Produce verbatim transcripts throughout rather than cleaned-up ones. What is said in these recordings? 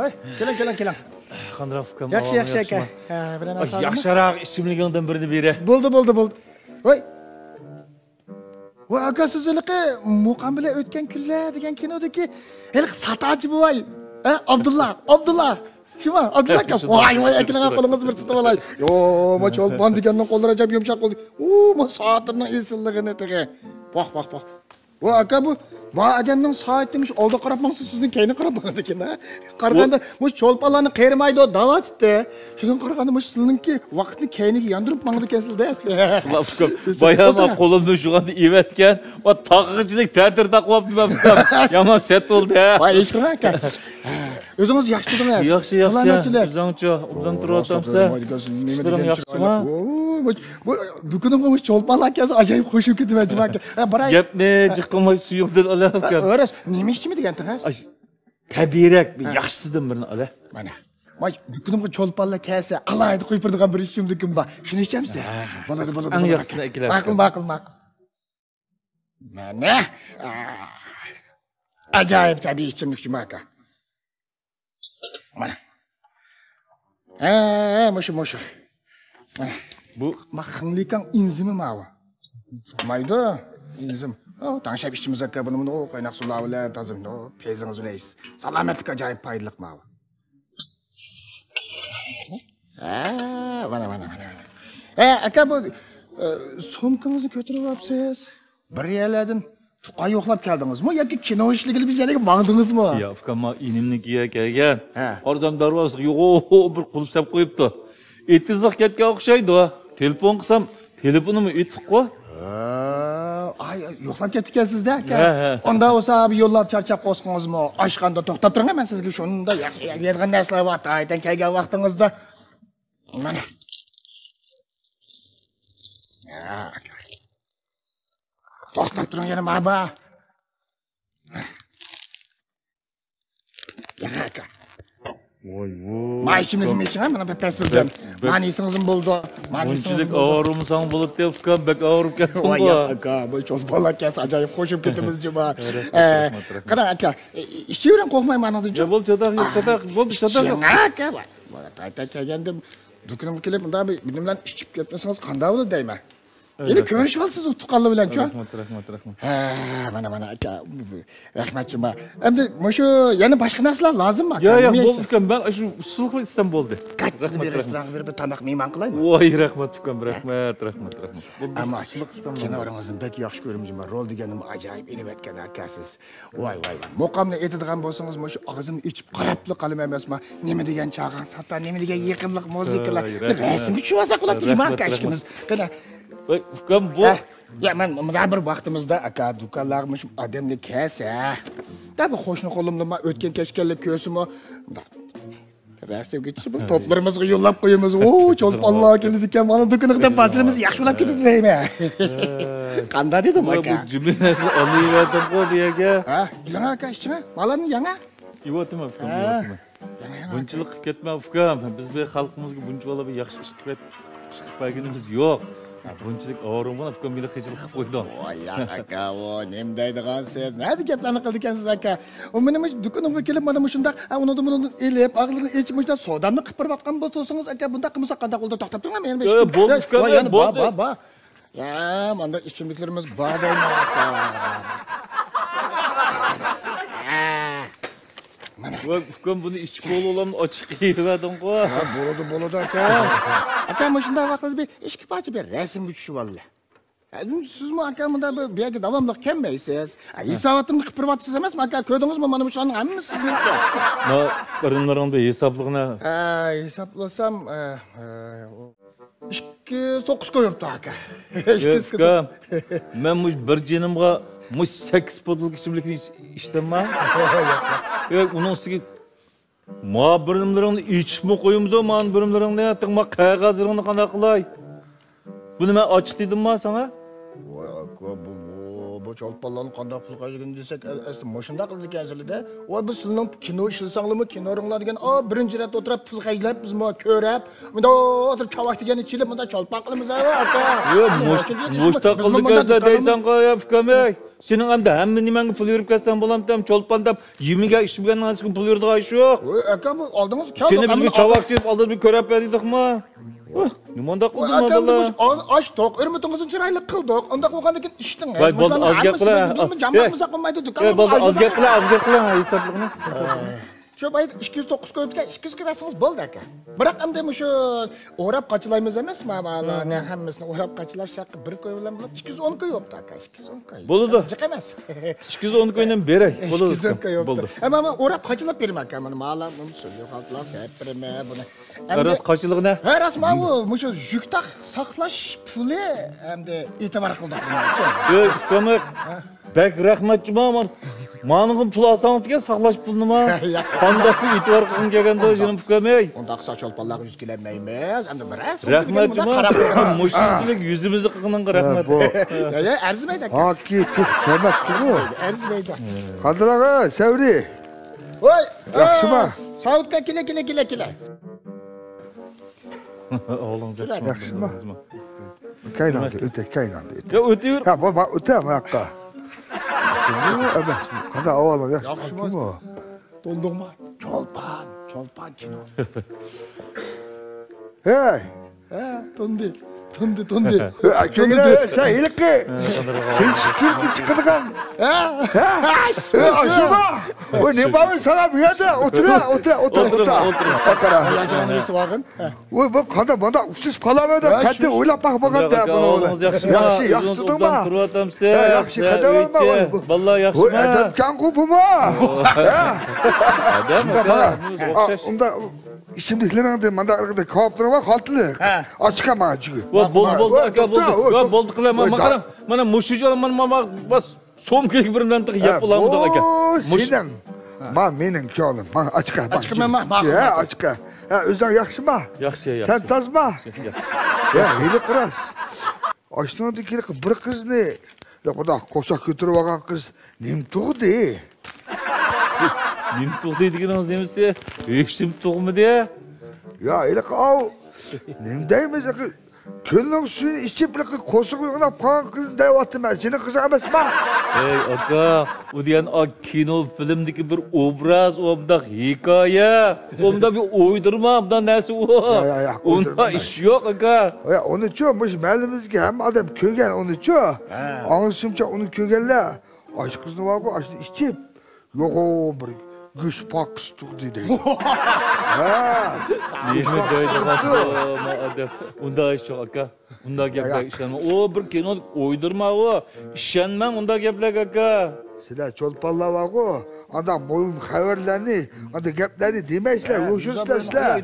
ھەي، كېلىڭ، كېلىڭ، كېلىڭ. قانداق ئۇكام، ياخشى، ئاۋازىڭ ياخشى ئاكا. ياخشىمۇ؟ ھە، بىرەر ئاي، نەرسە ئالدىڭمۇ؟ ياخشىراق ئىچىملىكىڭدىن بىرنى بېرە. بولدى، بولدى، بولدى. ۋاي. ۋاي ئاكا، سىز ھېلىقى مۇقام بىلەن ئۆتكەن كۈنلەر دېگەن كىنودىكى ھېلىقى ساتاچى بوۋاي. ھە، ئابدۇللا، ئابدۇللا. شۇما، ئابدۇللا ئاكا. ۋاي، ۋاي، ئەكېلىڭ، قولىڭىزنى بىر تۇتۇپ ئالاي. يو، ما چولپان دېگەننىڭ قوللىرى ئاجايىپ يۇمشاق بولدى. ئۇ، ما ساتىرنىڭ ئېسىللىقىنى تېخى. ۋاھ، ۋاھ، ۋاھ. ۋا ئادەمنىڭ سائىتى مۇشۇ ئالدىغا قاراپ ماڭسا، سىزنىڭ كەينىگە قاراپ ماڭىدىكەن ھە. قارىغاندا مۇشۇ چولپانلارنى قېرىمايدۇ دەۋاتىتتى. شۇنىڭغا قارىغاندا مۇشۇ سىلىنىڭكى ۋاقىتنى كەينىگە ياندۇرۇپ ماڭىدىكەنسىلدە ئەسلى. ئۇكام، بايا ما قولۇمنى شۇغاندا ئېۋەتكەن. ۋا تاغىچىلىك تەتۈر تاقىۋاپتىمەن ئۇكام. يامان سەت بولدى ھە. ۋاي ھېچقىلماي ئاكا. ئۆزىڭىز ياخشى تۇردىڭىز؟ ياخشى، ياخشى. سالامەتچىلىك. ئۆزۈڭچۇ ئوبدان تۇرۇۋاتامسە؟ ئىشلىرىڭ ياخشىمۇ؟ بۇ دۇكىنىمغا مۇشۇ چولپانلار كەلسە ئاجايىپ خوش بولۇپ كېتىمەن جۇما ئاكا. بىراي، گەپنى جىق قىلماي سۈيۈڭدىن ئالاي ئۇكام. ئۆرەس، نېمە ئىچىمى دېگەنتىڭىز؟ تەبىئىيرەك، ياخشىسىدىن بىرنى ئالاي. مانا. ۋاي، دۇكىنىمغا چولپانلار كەلسە ئالاھىدە قويۇپ بېرىدىغان بىر ئىچىملىكىم بار. شۇنى ئىچەمسىز؟ بولىدۇ، بولىدۇ، ئەڭ ياخشىسىنى ئەكېلەي. ماقۇل، ماقۇل، ماقۇل. مانا. ئاجايىپ تەبىئىي ئىچىملىك جۇما ئاكا. مانا. ھە، ھە، مۇشۇ، مۇشۇ. مانا. بۇ ما خېڭلىكاڭ ئىنزىمى ماۋۇ؟ مايدۇ، ئىنزىم. ئو، تەڭشەپ ئىچىمىز ئاكا، بۇنى، بۇنى، ئو، قايناق سۇلار بىلەن تازا، ئو، پەيزىڭىز بىلەن ئىچسىز. سالامەتلىككە ئاجايىپ پايدىلىق ماۋۇ. ھە، مانا، مانا، مانا، مانا. ھە، ئاكا، بۇ، ئە، سومكىڭىزنى كۆتۈرۈۋاپسىز. بىر يەرلەردىن تۇغقان يوقلاپ كەلدىڭىزمۇ ياكى كىنو ئىشلىگىلى بىز يەرگە ماڭدىڭىزمۇ؟ يا، ئۇكام، ما ئىنىمنىڭكىگە كەلگەن. ھە. قارىسام، دەرۋازىسىغا يوغان بىر قۇلۇپ سەپ قويۇپتۇ. ئېتىزلىق كەتكەن ئوخشايدۇ. تېلېفون قىلسام، تېلېفونىمۇ ئېتىققۇ. ھە، ئاي، يوقلاپ كەپتىكەنسىز-دە، ئاكا. ھە، ھە. ئۇندا بولسا، بىر يوللار چارچاپ قوزغىڭىزمۇ؟ ئاشخانىدا توختاپ تۇرۇڭ، مەن سىزگە شۇنداق يەيدىغان نەرسىلەر بار، تايىتەن كەلگەن ۋاقتىڭىزدا. مانا. ھە. توختاپ تۇرۇڭ يەنە مانا بار. يەنە ئاكا. ۋاي، ۋاي. مايچىمىز مىشىڭ، مانا بىر پەسىلدىن. بەك، بەك. مانىسىڭىزمۇ بولىدۇ. مانىسىڭىزمۇ بولىدۇ. بۇنچىلىك ئاغرىمىساڭ بولاتتى ئۇكام، بەك ئاغرىپ كەتتىڭغۇ. ۋاي ياق ئاكا، بۇ چولپانلار كەلسە ئاجايىپ خوشۇپ كېتىمىز جۇما. رەھمەت، رەھمەت، رەھمەت. قاراڭ ئاكا، ئىچىۋېرىڭ، قورقماي مانىڭدىن. يا بول، چاتاق يوق، چاتاق، بولدى، چاتاق يوق. ئاكا، ۋاي. تايتا كەلگەندە دۇكىنىمغا كېلىپ مۇنداق بىر نېمىلەرنى ئىچىپ كەتمىسىڭىز قانداق بولىدۇ دەيمەن. ئېلى كۆرۈشۈۋالسىز ئۇ تۇغقانلار بىلەنچۇ؟ رەھمەت، رەھمەت، رەھمەت. ھە، مانا، مانا، ئاكا، رەھمەت جۇما. ئەمدى مۇشۇ يەنە باشقا نەرسىلەر لازىممۇ، ئاكا؟ ياق، ياق، بولدى ئۇكام، مەن شۇ ئۇسسۇلغا ئىچسەم بولدى. كاتتا بىر رېستورانغا بېرىپ بىر تاماق مېھمان قىلايمۇ؟ ۋاي، رەھمەت ئۇكام، رەھمەت، رەھمەت، رەھمەت. بولدى، ئەمما ئۇسسۇلغا ئىچسەم بولدى. كىنولىرىڭىزنى بەك ياخشى كۆرىمەن جۇما، رول دېگەننىمۇ ئاجايىپ ئېلىۋەتكەن ئاكا سىز. ۋاي، ۋاي، ۋاي. مۇقامنى ئېيتىدىغان بولسىڭىز، مۇشۇ ئاغزىمنى ئېچىپ قاراپلا قالىمەن ئەمەسما؟ نېمە دېگەن چاغان ساتا، نېمە دېگەن يېقىملىق مۇزىكىلار. ۋاي، رەھمەت. بىر رەسىمگە چۈشۈۋالساق بولاتتى جۇما ئاكا ئىككىمىز. قېنى. ۋاي، ئۇكام، بۇ. ھە، يا، مەن مۇنداق بىر ۋاقتىمىزدا ئاكا دۇكانلارغا مۇشۇ ئادەملەر كەلسە، دە بىر قوشنا قولۇملىما ئۆتكەن كەچكەنلەر كۆرسىمۇ، مۇنداق رەسىمگە چۈشۈپ، توپلىرىمىزغا يوللاپ قويىمىز. ۋو، چولپانلار كېلىدىكەن، مانا دۇكىنىغا دەپ بازىرىمىز ياخشى بولۇپ كېتىدۇ دەيمەن. ھە. قانداق دېدىم، ۋاي، ئاكا؟ بۇ جۈملىنى ئالىۋەردىمغۇ بۇ يەرگە. ھە، يېڭى ئاكا، ئىچىڭە. مالارنى يېڭە. يېۋاتىمەن، ئۇكام، ھە. يېۋاتىمەن. يېڭى، يېڭى، بۇنچىلىق ئاكا. قىلىپ كەتمە، ئۇكام. بىز بۇ خەلقىمىزگە بۇنچىۋالا بىر ياخشى ئىش قىلىپ، ئىش قىلىپ بەرگىنىمىز يوق. بۇنچىلىك ئاغرىنغان ئۇكام، مېنى خىجىل قىلىپ قويدۇڭ. ۋاي ياق ئاكا، ئۇ نېمە دەيدىغانسىز؟ نەدە گەپلەرنى قىلىدىكەنسىز ئاكا؟ ئۇ مېنىڭ مۇشۇ دۇكىنىمغا كېلىپ، مانا مۇشۇنداق، ھە، ئۇنىڭدىن بۇنىڭدىن ئېلىپ، ئاغلىقنى ئېچىپ، مۇشۇنداق سودامنى قىلىپ بېرىۋاتقان بولسىڭىز ئاكا، بۇنداق قىلمىساق قانداق بولىدۇ؟ توختاپ تۇرۇڭ، مېنى بىر ئىش. بولدى، ئۇكام، يەنە بار، بولدى. بار، بار. يا، ماندا ئىچىملىكلىرىمىز بار دەيمەن ئاكا. ھە. مانا. ۋاي، ئۇكام، بۇنى ئىچىپ بولۇۋالامدۇ؟ ئاچچىق يېيىۋەردىڭغۇ. ھە، بولىدۇ، بولىدۇ ئاكا. ئاكا، مۇشۇنداق ۋاقىتتا بىر ئىككى پارچە بىر رەسىمگە چۈشۈۋالدى. ھە، سىزمۇ ئاكا مۇنداق بىر، بۇ يەرگە داۋاملىق كەلمەيسىز. ھە، ھە. ھېساباتىمنى قىلىپ بېرىۋاتىسىز ئەمەسمۇ ئاكا؟ كۆردىڭىزمۇ مانا مۇشۇلارنىڭ ھەممىسى سىزنىڭكى. ما بىرىملىرىڭنى ھېسابلىغىنا. ھە، ھېسابلىسام، ھە، ھە، ئۇ ئىككى يۈز توققۇز قويۇپتۇ ئاكا. ئىككى يۈز ئۇكام، مەن مۇشۇ بىر جېنىمغا مۇشۇ سەككىز بوتۇلكا ئىچىملىكنى ئىچ-، ئىچتىمما؟ ياق، ئۇنىڭ ئۈستىگە ما بىرىملىرىڭنى ئېچىپمۇ قويۇمدۇ، مانا بىرىملىرىڭنى، تېخى ما قەغەزلىرىڭنى قانداق قىلاي؟ بۇنى مەن ئاچچىق دېدىمما ساڭا؟ ۋاي ئاكا، بۇ، بۇ، بۇ چولپانلارنى قانداق پۇل خەجلىگىنى دېسەك، ئەسلى مۇشۇنداق قىلىدىكەنسىلىدە. ۋاي، بىز سىلىنىڭ كىنو ئىشلىسەڭلىمۇ، كىنورۇڭلار دېگەن، ئا، بىرىنچى رەتتە ئولتۇرۇپ پۇل خەجلەپ، بىزمۇ كۆرۈپ، مۇنداق ئولتۇرۇپ چاۋاك دېگەننى چېلىپ، مۇنداق چولپان قىلىمىز ھە، ئاكا. يو، مۇشتاق قىلدىكەنسىلە دەيسەنغۇ، يا ئۇكام، ئەي. سېنىڭ ئەمدى ھەممە نېمەڭگە پۇل بېرىپ كەتسەڭ بولامتى، چولپان دەپ، يېمىگەن ئىچمىگەننىڭ ھەممىسىگە پۇل بېرىدىغان ئىش يوق. ۋاي ئاكام، بۇ ئالدىڭىز كەلدۇق. سېنى بىزگە چاۋاك چېلىپ ئالدىدا بىر كۆرۈپ بەردۇقمۇ؟ ۋاھ، نېمانداق قىلدىڭ ئاكام، بالىلار؟ ئاش توق، ھۆرمىتىڭىزنى چىرايلىق قىلدۇق. ئۇنداق بولغاندىكىن ئىشتىڭىز. ۋاي، بولدى، ئاز گەپ قىلە. جاماق قىلمايدۇ، دۇكان. ۋاي، بولدى، ئاز گەپ قىلە، ئاز گەپ قىلە، ھېسابلىقنى. شۇ بايدا ئىككى يۈز توققۇز كوي ئىكەن، ئىككى يۈز كوي بەرسىڭىز بولدى ئاكا. بىراق ئەمدى مۇشۇ ئوراپ قاچىلايمىز ئەمەسمۇ، مانا ھەممىسىنى ئوراپ قاچىلاش ھەققى بىر كوي بىلەن بولۇپ، ئىككى يۈز ئون كوي بوپتۇ ئاكا، ئىككى يۈز ئون كوي. بولىدۇ. جىق ئەمەس. ئىككى يۈز ئون كوينى بېرەي. بولىدۇ. ئىككى يۈز ئون كوي بوپتۇ. بولدى. ئەمما مەن ئوراپ قاچىلاپ بېرىمەن ئاكا، مانا مالا، بۇنى سۆزلەپ قالدىلا، سەپ بېرىمەن بۇنى. ئەمدى راست قاچىلىقنى؟ ھە، راست، مانا بۇ، مۇشۇ يۈك تاق ساقلاش پۇلى ئەمدى ئېتىبار قىلدۇق. ئۆي، ئۇكام، بەك رەھمەت جۇما، مانىڭغا پۇل ئالساڭ دېگەن ساقلاش پۇلىنىما؟ ياق. قانداق بىر ئېتىبار قىلغىڭ كەلگەندۇ، جېنىم ئۇكام، ئەي؟ ئۇنداق ساق چولپانلارغا يۈز كېلەلمەيمىز. ئەمدى بىر ئەس رەھمەت جۇما، قاراپ قويىمىز. مۇشۇنچىلىك يۈزىمىزنى قىلغىنىڭغا رەھمەت. يا، يا، ئەرزىمەيدۇ ئاكا. ھاكى تېخى كەلمەپتىغۇ. ئەرزىمەيدۇ. قادىر ئاغا، سەۋرى. ۋاي، ياخشىما؟ ساۋۇتقا كېلە، كېلە، كېلە، كېلە. ئوغلۇڭ ياخشىما؟ كەينىڭدە ئۆتە، كەينىڭدە ئۆتە. يا ئۆتۈۋېر. يا بابا، ئۆتە بۇ ياققا. ئەمەس، قانداق ئەھۋالىڭ، ياخشىمۇ؟ توندۇڭما؟ چولپان، چولپان كىنو. ھەي! ھە، توندى، توندى، توندى. كۆيگۈلەر، سەن ھېلىقى سېسىق كۈلكە چىقىدىغان. ھە؟ ھە؟ ئاشۇما؟ ئۇ نېمە بار ساڭا بۇ يەردە؟ ئولتۇر، ئولتۇر، ئولتۇر، ئولتۇر. ئولتۇر. ۋاي، بۇ قانداق مانداق ئۇچۇشۇپ قالامەن دەپ قەتئىي ئويلاپ باقمىغاندا بۇنى. ياخشى، ياخشى تۇردۇڭما؟ ياخشى، قەدەم ئالما. بالىلار ياخشىمۇ؟ ئادەمكەنغۇ بۇمۇ؟ ئۇنداق ئىچىملىكلىرىڭدە مانداق كاۋاپلىرىڭ بار، خالتىلىق. ئاچىقە ماڭا جۈگۈ. بولدى، بولدى، ئاكا، بولدى. بولدى، قىلە، مانا، مانا مۇشۇ جاي، مانا، مانا، بس. سومكىلىق بىر بىلەن تېخى يەپ بولالمىدۇق ئاكا. سېنىڭ. ما مېنىڭ كۆڭلۈم. ما ئاچىقە. ئاچىقە. ھە، ئۆزۈڭ ياخشىما؟ ياخشى، ياخشى. تەن تازىما؟ يا، ھېلىقى راست. ئاشۇنىڭدىن كېيىن بىر قىزنى، يا، بۇنداق قورساق كۆتۈرۈپ ئالغان قىز نېمە تۇغدى؟ نېمە تۇغدى دېگىنىڭىز نېمىسى؟ ھېچنېمە تۇغمىدى. يا، ھېلىقى ئاۋۇ، نېمە دەيمىز، كۆلنىڭ سۈيىنى ئىچىپ، بىر قورسىقى ئويناپ قالغان قىزنى دەۋاتىمەن. سېنىڭ قىزىڭ ئەمەسما؟ ئەي ئاكا، ئۇ دېگەن ئا كىنو فىلىمدىكى بىر ئوبراز، ئۇنداق ھېكايە. ئۇنداق بىر ئويدۇرما، ئۇنداق نەرسە ئۇ. يا، يا، يا، ئۇنداق ئىش يوق ئاكا. يا، ئۇنىچۇ، مۇشۇ مەھەللىمىزدىكى ھەممە ئادەم كۆرگەن ئۇنىچۇ. ئاڭلىشىمچە ئۇنى كۆرگەنلەر ئاشۇ قىزنى بارغۇ، ئاشۇنى ئىچىپ، يوغان بىر گۆش پاكىسى تۇغدى دەيدۇ. ھە. نېمە دەيدىغان ئۇنداق ئىش يوق ئاكا. ئۇنداق گەپلەرگە ئىشەنمەڭ. ئۇ بىر كىنو ئويدۇرما ئۇ. ئىشەنمەڭ ئۇنداق گەپلەرگە ئاكا. سىلەر چولپانلار بارغۇ، ئانداق مۇھىم خەۋەرلەرنى، ئانداق گەپلەرنى دېمەيسىلەر، ھوشۇڭىزدا سىلەر.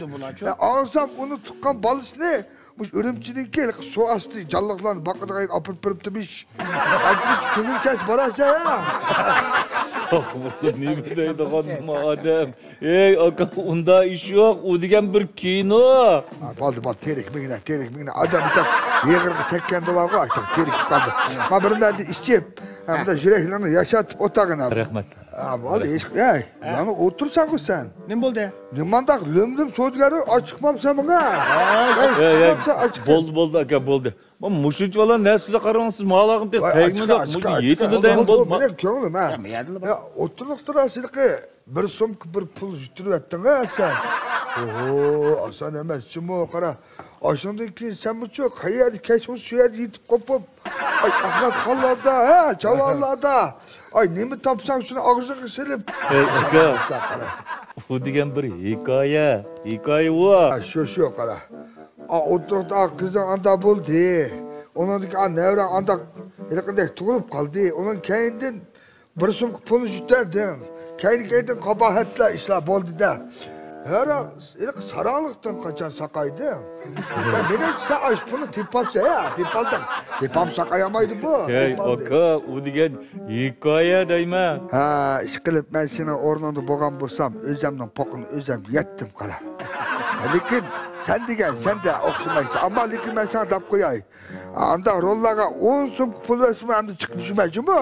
ئاڭلىسام ئۇنى تۇغقان بالىسىنى مۇشۇ ئۈرۈمچىدىكى سۇ ئاستى جانلىقلارنى باقىدىغان يەرگە ئاپىرىپ بېرىپتىمىش. ئەنچە كۆڭۈل كەچ بارارسەن ھە. نېمە دەيدىغان نېمە ئادەم. ئەي ئاكا، ئۇنداق ئىش يوق، ئۇ دېگەن بىر كىنو. بولدى، بولدى، تېرىكمىگىنە، تېرىكمىگىنە. ئادەم بىر يېغىرغا تەگكەندە بارغۇ، ئايتاق تېرىكىپ قالدى. ما بىر نەدە ئىچىپ، ھەمدە يۈرەكلىرىنى ياشارتىپ ئولتۇرغىن. رەھمەت. بولدى، ھېچ، ئەي، يەنە ئولتۇرساڭغۇ سەن. نېمە بولدى؟ نېمانداق لۆم-لۆم سودىگەر، ئاچىقمامسەن ماڭا؟ بولدى، بولدى ئاكا، بولدى. مۇشۇنچە بالا نەرسىگە قاراڭ سىز، ماڭا تەگمىدى، مۇشۇ يېتىدۇ دەيمەن، بولدى. مېنىڭ كۆڭلۈم ھە. يا، ئوتتۇرىلىقتا سىلىقى بىر سومكا بىر پۇل يۈتتۈرۈۋەتتىڭ ھە سەن. ئوھو، ئاسان ئەمەس جۇمۇ، قارا. ئاشۇندىن كېيىن سەنمۇچۇ قەيەردە كەچ بولسا شۇ يەردە يېتىپ قوپۇپ. ئاي، ئەخمەتخانلاردا، ھە، چاۋانلاردا. ئاي، نېمە تاپساڭ شۇنى ئاغزىڭغا سېلىپ. ئەي ئاكا، ئۇ دېگەن بىر ھېكايە، ھېكايە ئۇ. ھە، شۇ، شۇ، قارا. ئا، ئوتتۇرىدا قىزىڭ ئانداق بولدى. ئۇنىڭدىن كېيىن نەۋرەڭ ئانداق ھېلىقىدەك تۇغۇلۇپ قالدى. ئۇنىڭ كەينىدىن بىر سومكا پۇلنى يۈتەردىڭ. كەينى-كەينىدىن قاباھەتلەر ئىشلار بولدى-دە. ھەرە، ھېلىقى ساراڭلىقتىن قاچان ساقايدىڭ؟ مېنىڭچە سەن ئاشۇ پۇلنى تېپىپسەن ھە، تېپىۋالدىڭ. تېپىپ ساقايالمايدۇ بۇ. ھەي، ئاكا، ئۇ دېگەن ھېكايە دەيمەن. ھە، ئىشقىلىپ مەن سېنىڭ ئورنۇڭدا بولغان بولسام، ئۆزەمنىڭ پوقىنى ئۆزەم يەتتىم، قارا. لېكىن سەن دېگەن سەندە ئوخشىمايسەن. ئەمما لېكىن مەن ساڭا دەپ قوياي. ئانداق روللارغا ئون سومكا پۇل بەرسىمۇ ئەمدى چىقىپ چۈشمەي جۇمۇ.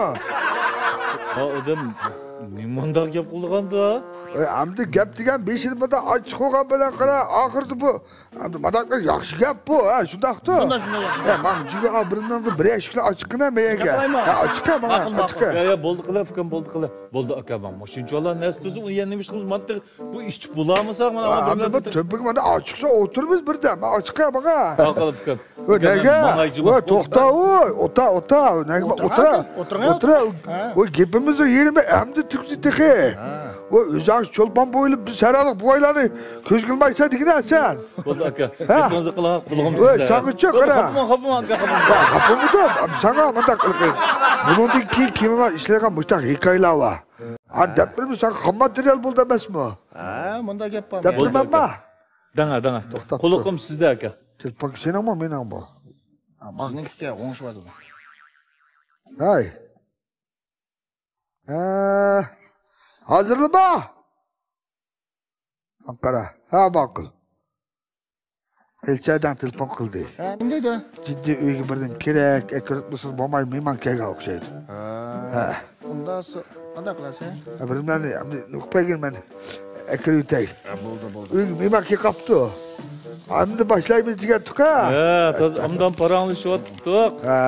ھا، ئادەم نېمانداق گەپ قىلغاندا؟ ئەمدى گەپ دېگەن بېشىنى مۇنداق ئاچچىق قىلغان بىلەن قارا، ئاخىرىدا بۇ، ئەمدى مۇنداق ياخشى گەپ بۇ، ھە، شۇنداقتۇ؟ شۇنداق، شۇنداق، ياخشى گەپ. ماڭا جىگە بىرىنىڭ بىر ئەشىكلا ئاچىققىنە مېگە. ھە، ئاچىققا ماڭا، ئاچىققا. يا، يا، بولدى قىلە، ئۇكام، بولدى قىلە. بولدى، ئاكا، ماڭ شۇنچىلا نەرسە تۈزۈپ، ئۇ يەنە نېمە ئىش قىلىمىز؟ مانتىق بۇ ئىچىپ بولامىساق، مانا، ئاندىن تۆپىگە مانا ئاچىقسا ئولتۇرىمىز بىردەم. ئاچىققا ماڭا. ماقۇل، ئۇكام. ۋە نەگە؟ ۋە توختا، ۋوي، ئوتا، ئوتا، نەگە ئولتۇرا، ئولتۇرا. ۋوي گېپىمىزنىڭ يېرىمى ئەمدى تۈگىدى تېخى. ۋوي ئۆزۈڭ چولپان بويلۇپ بىز ھەرھاللىق بوۋايلارنى كۆزگە ئىلمايسەن دېگىنە سەن. بولدى ئاكا. گېپىڭىزنى قىلىڭ، قۇلىقىم سىزدە. ۋوي ساڭىچە قارا. خاپىماڭ، خاپىماڭ ئاكا، خاپىماڭ. خاپىمىدىم، ساڭا مۇنداق قىلىقى. بۇنىڭدىن كېيىن كىنودا ئىشلەيدىغان مۇشۇنداق ھېكايىلەر بار. ھە دەپ بېرىمىز ساڭا، خام ماتېرىيال بولدى ئەمەسمۇ؟ ھە، مۇنداق گەپ بار. دەپ بېرىمەنما؟ دەڭە، دەڭە. توختا، قۇلىقىم سىزدە ئاكا. تېلېفون سېنىڭمۇ، مېنىڭمۇ؟ بىزنىڭكىگە ئوڭشىۋاتىدۇ. ھەي. ھە. ھازىرلىما؟ قارا. ھە، ماقۇل. ئىلچەدەڭ تېلېفون قىلدى. ھە، نېمە دەيدۇ؟ جىددىي ئۆيگە بىردىن كېرەك، ئەكىرىپ بولسىڭىز بولماي، مېھمان كەلگەن ئوخشايدۇ. ھە. ھە. ئۇنداق سو-، قانداق قىلاسەن؟ ھە، بىر نېمىنى، ئەمدى ئۇقۇپ بەرگىن مەن. ئەكىرىۋېتەي. ھە، بولدى، بولدى. ئۆيگە مېھمان كېلىپ قاپتۇ. ئەمدى باشلايمىز دېگەنتۇق ھە. ھە، تازا ئوبدان پاراڭلىشىۋاتتۇق. ھە.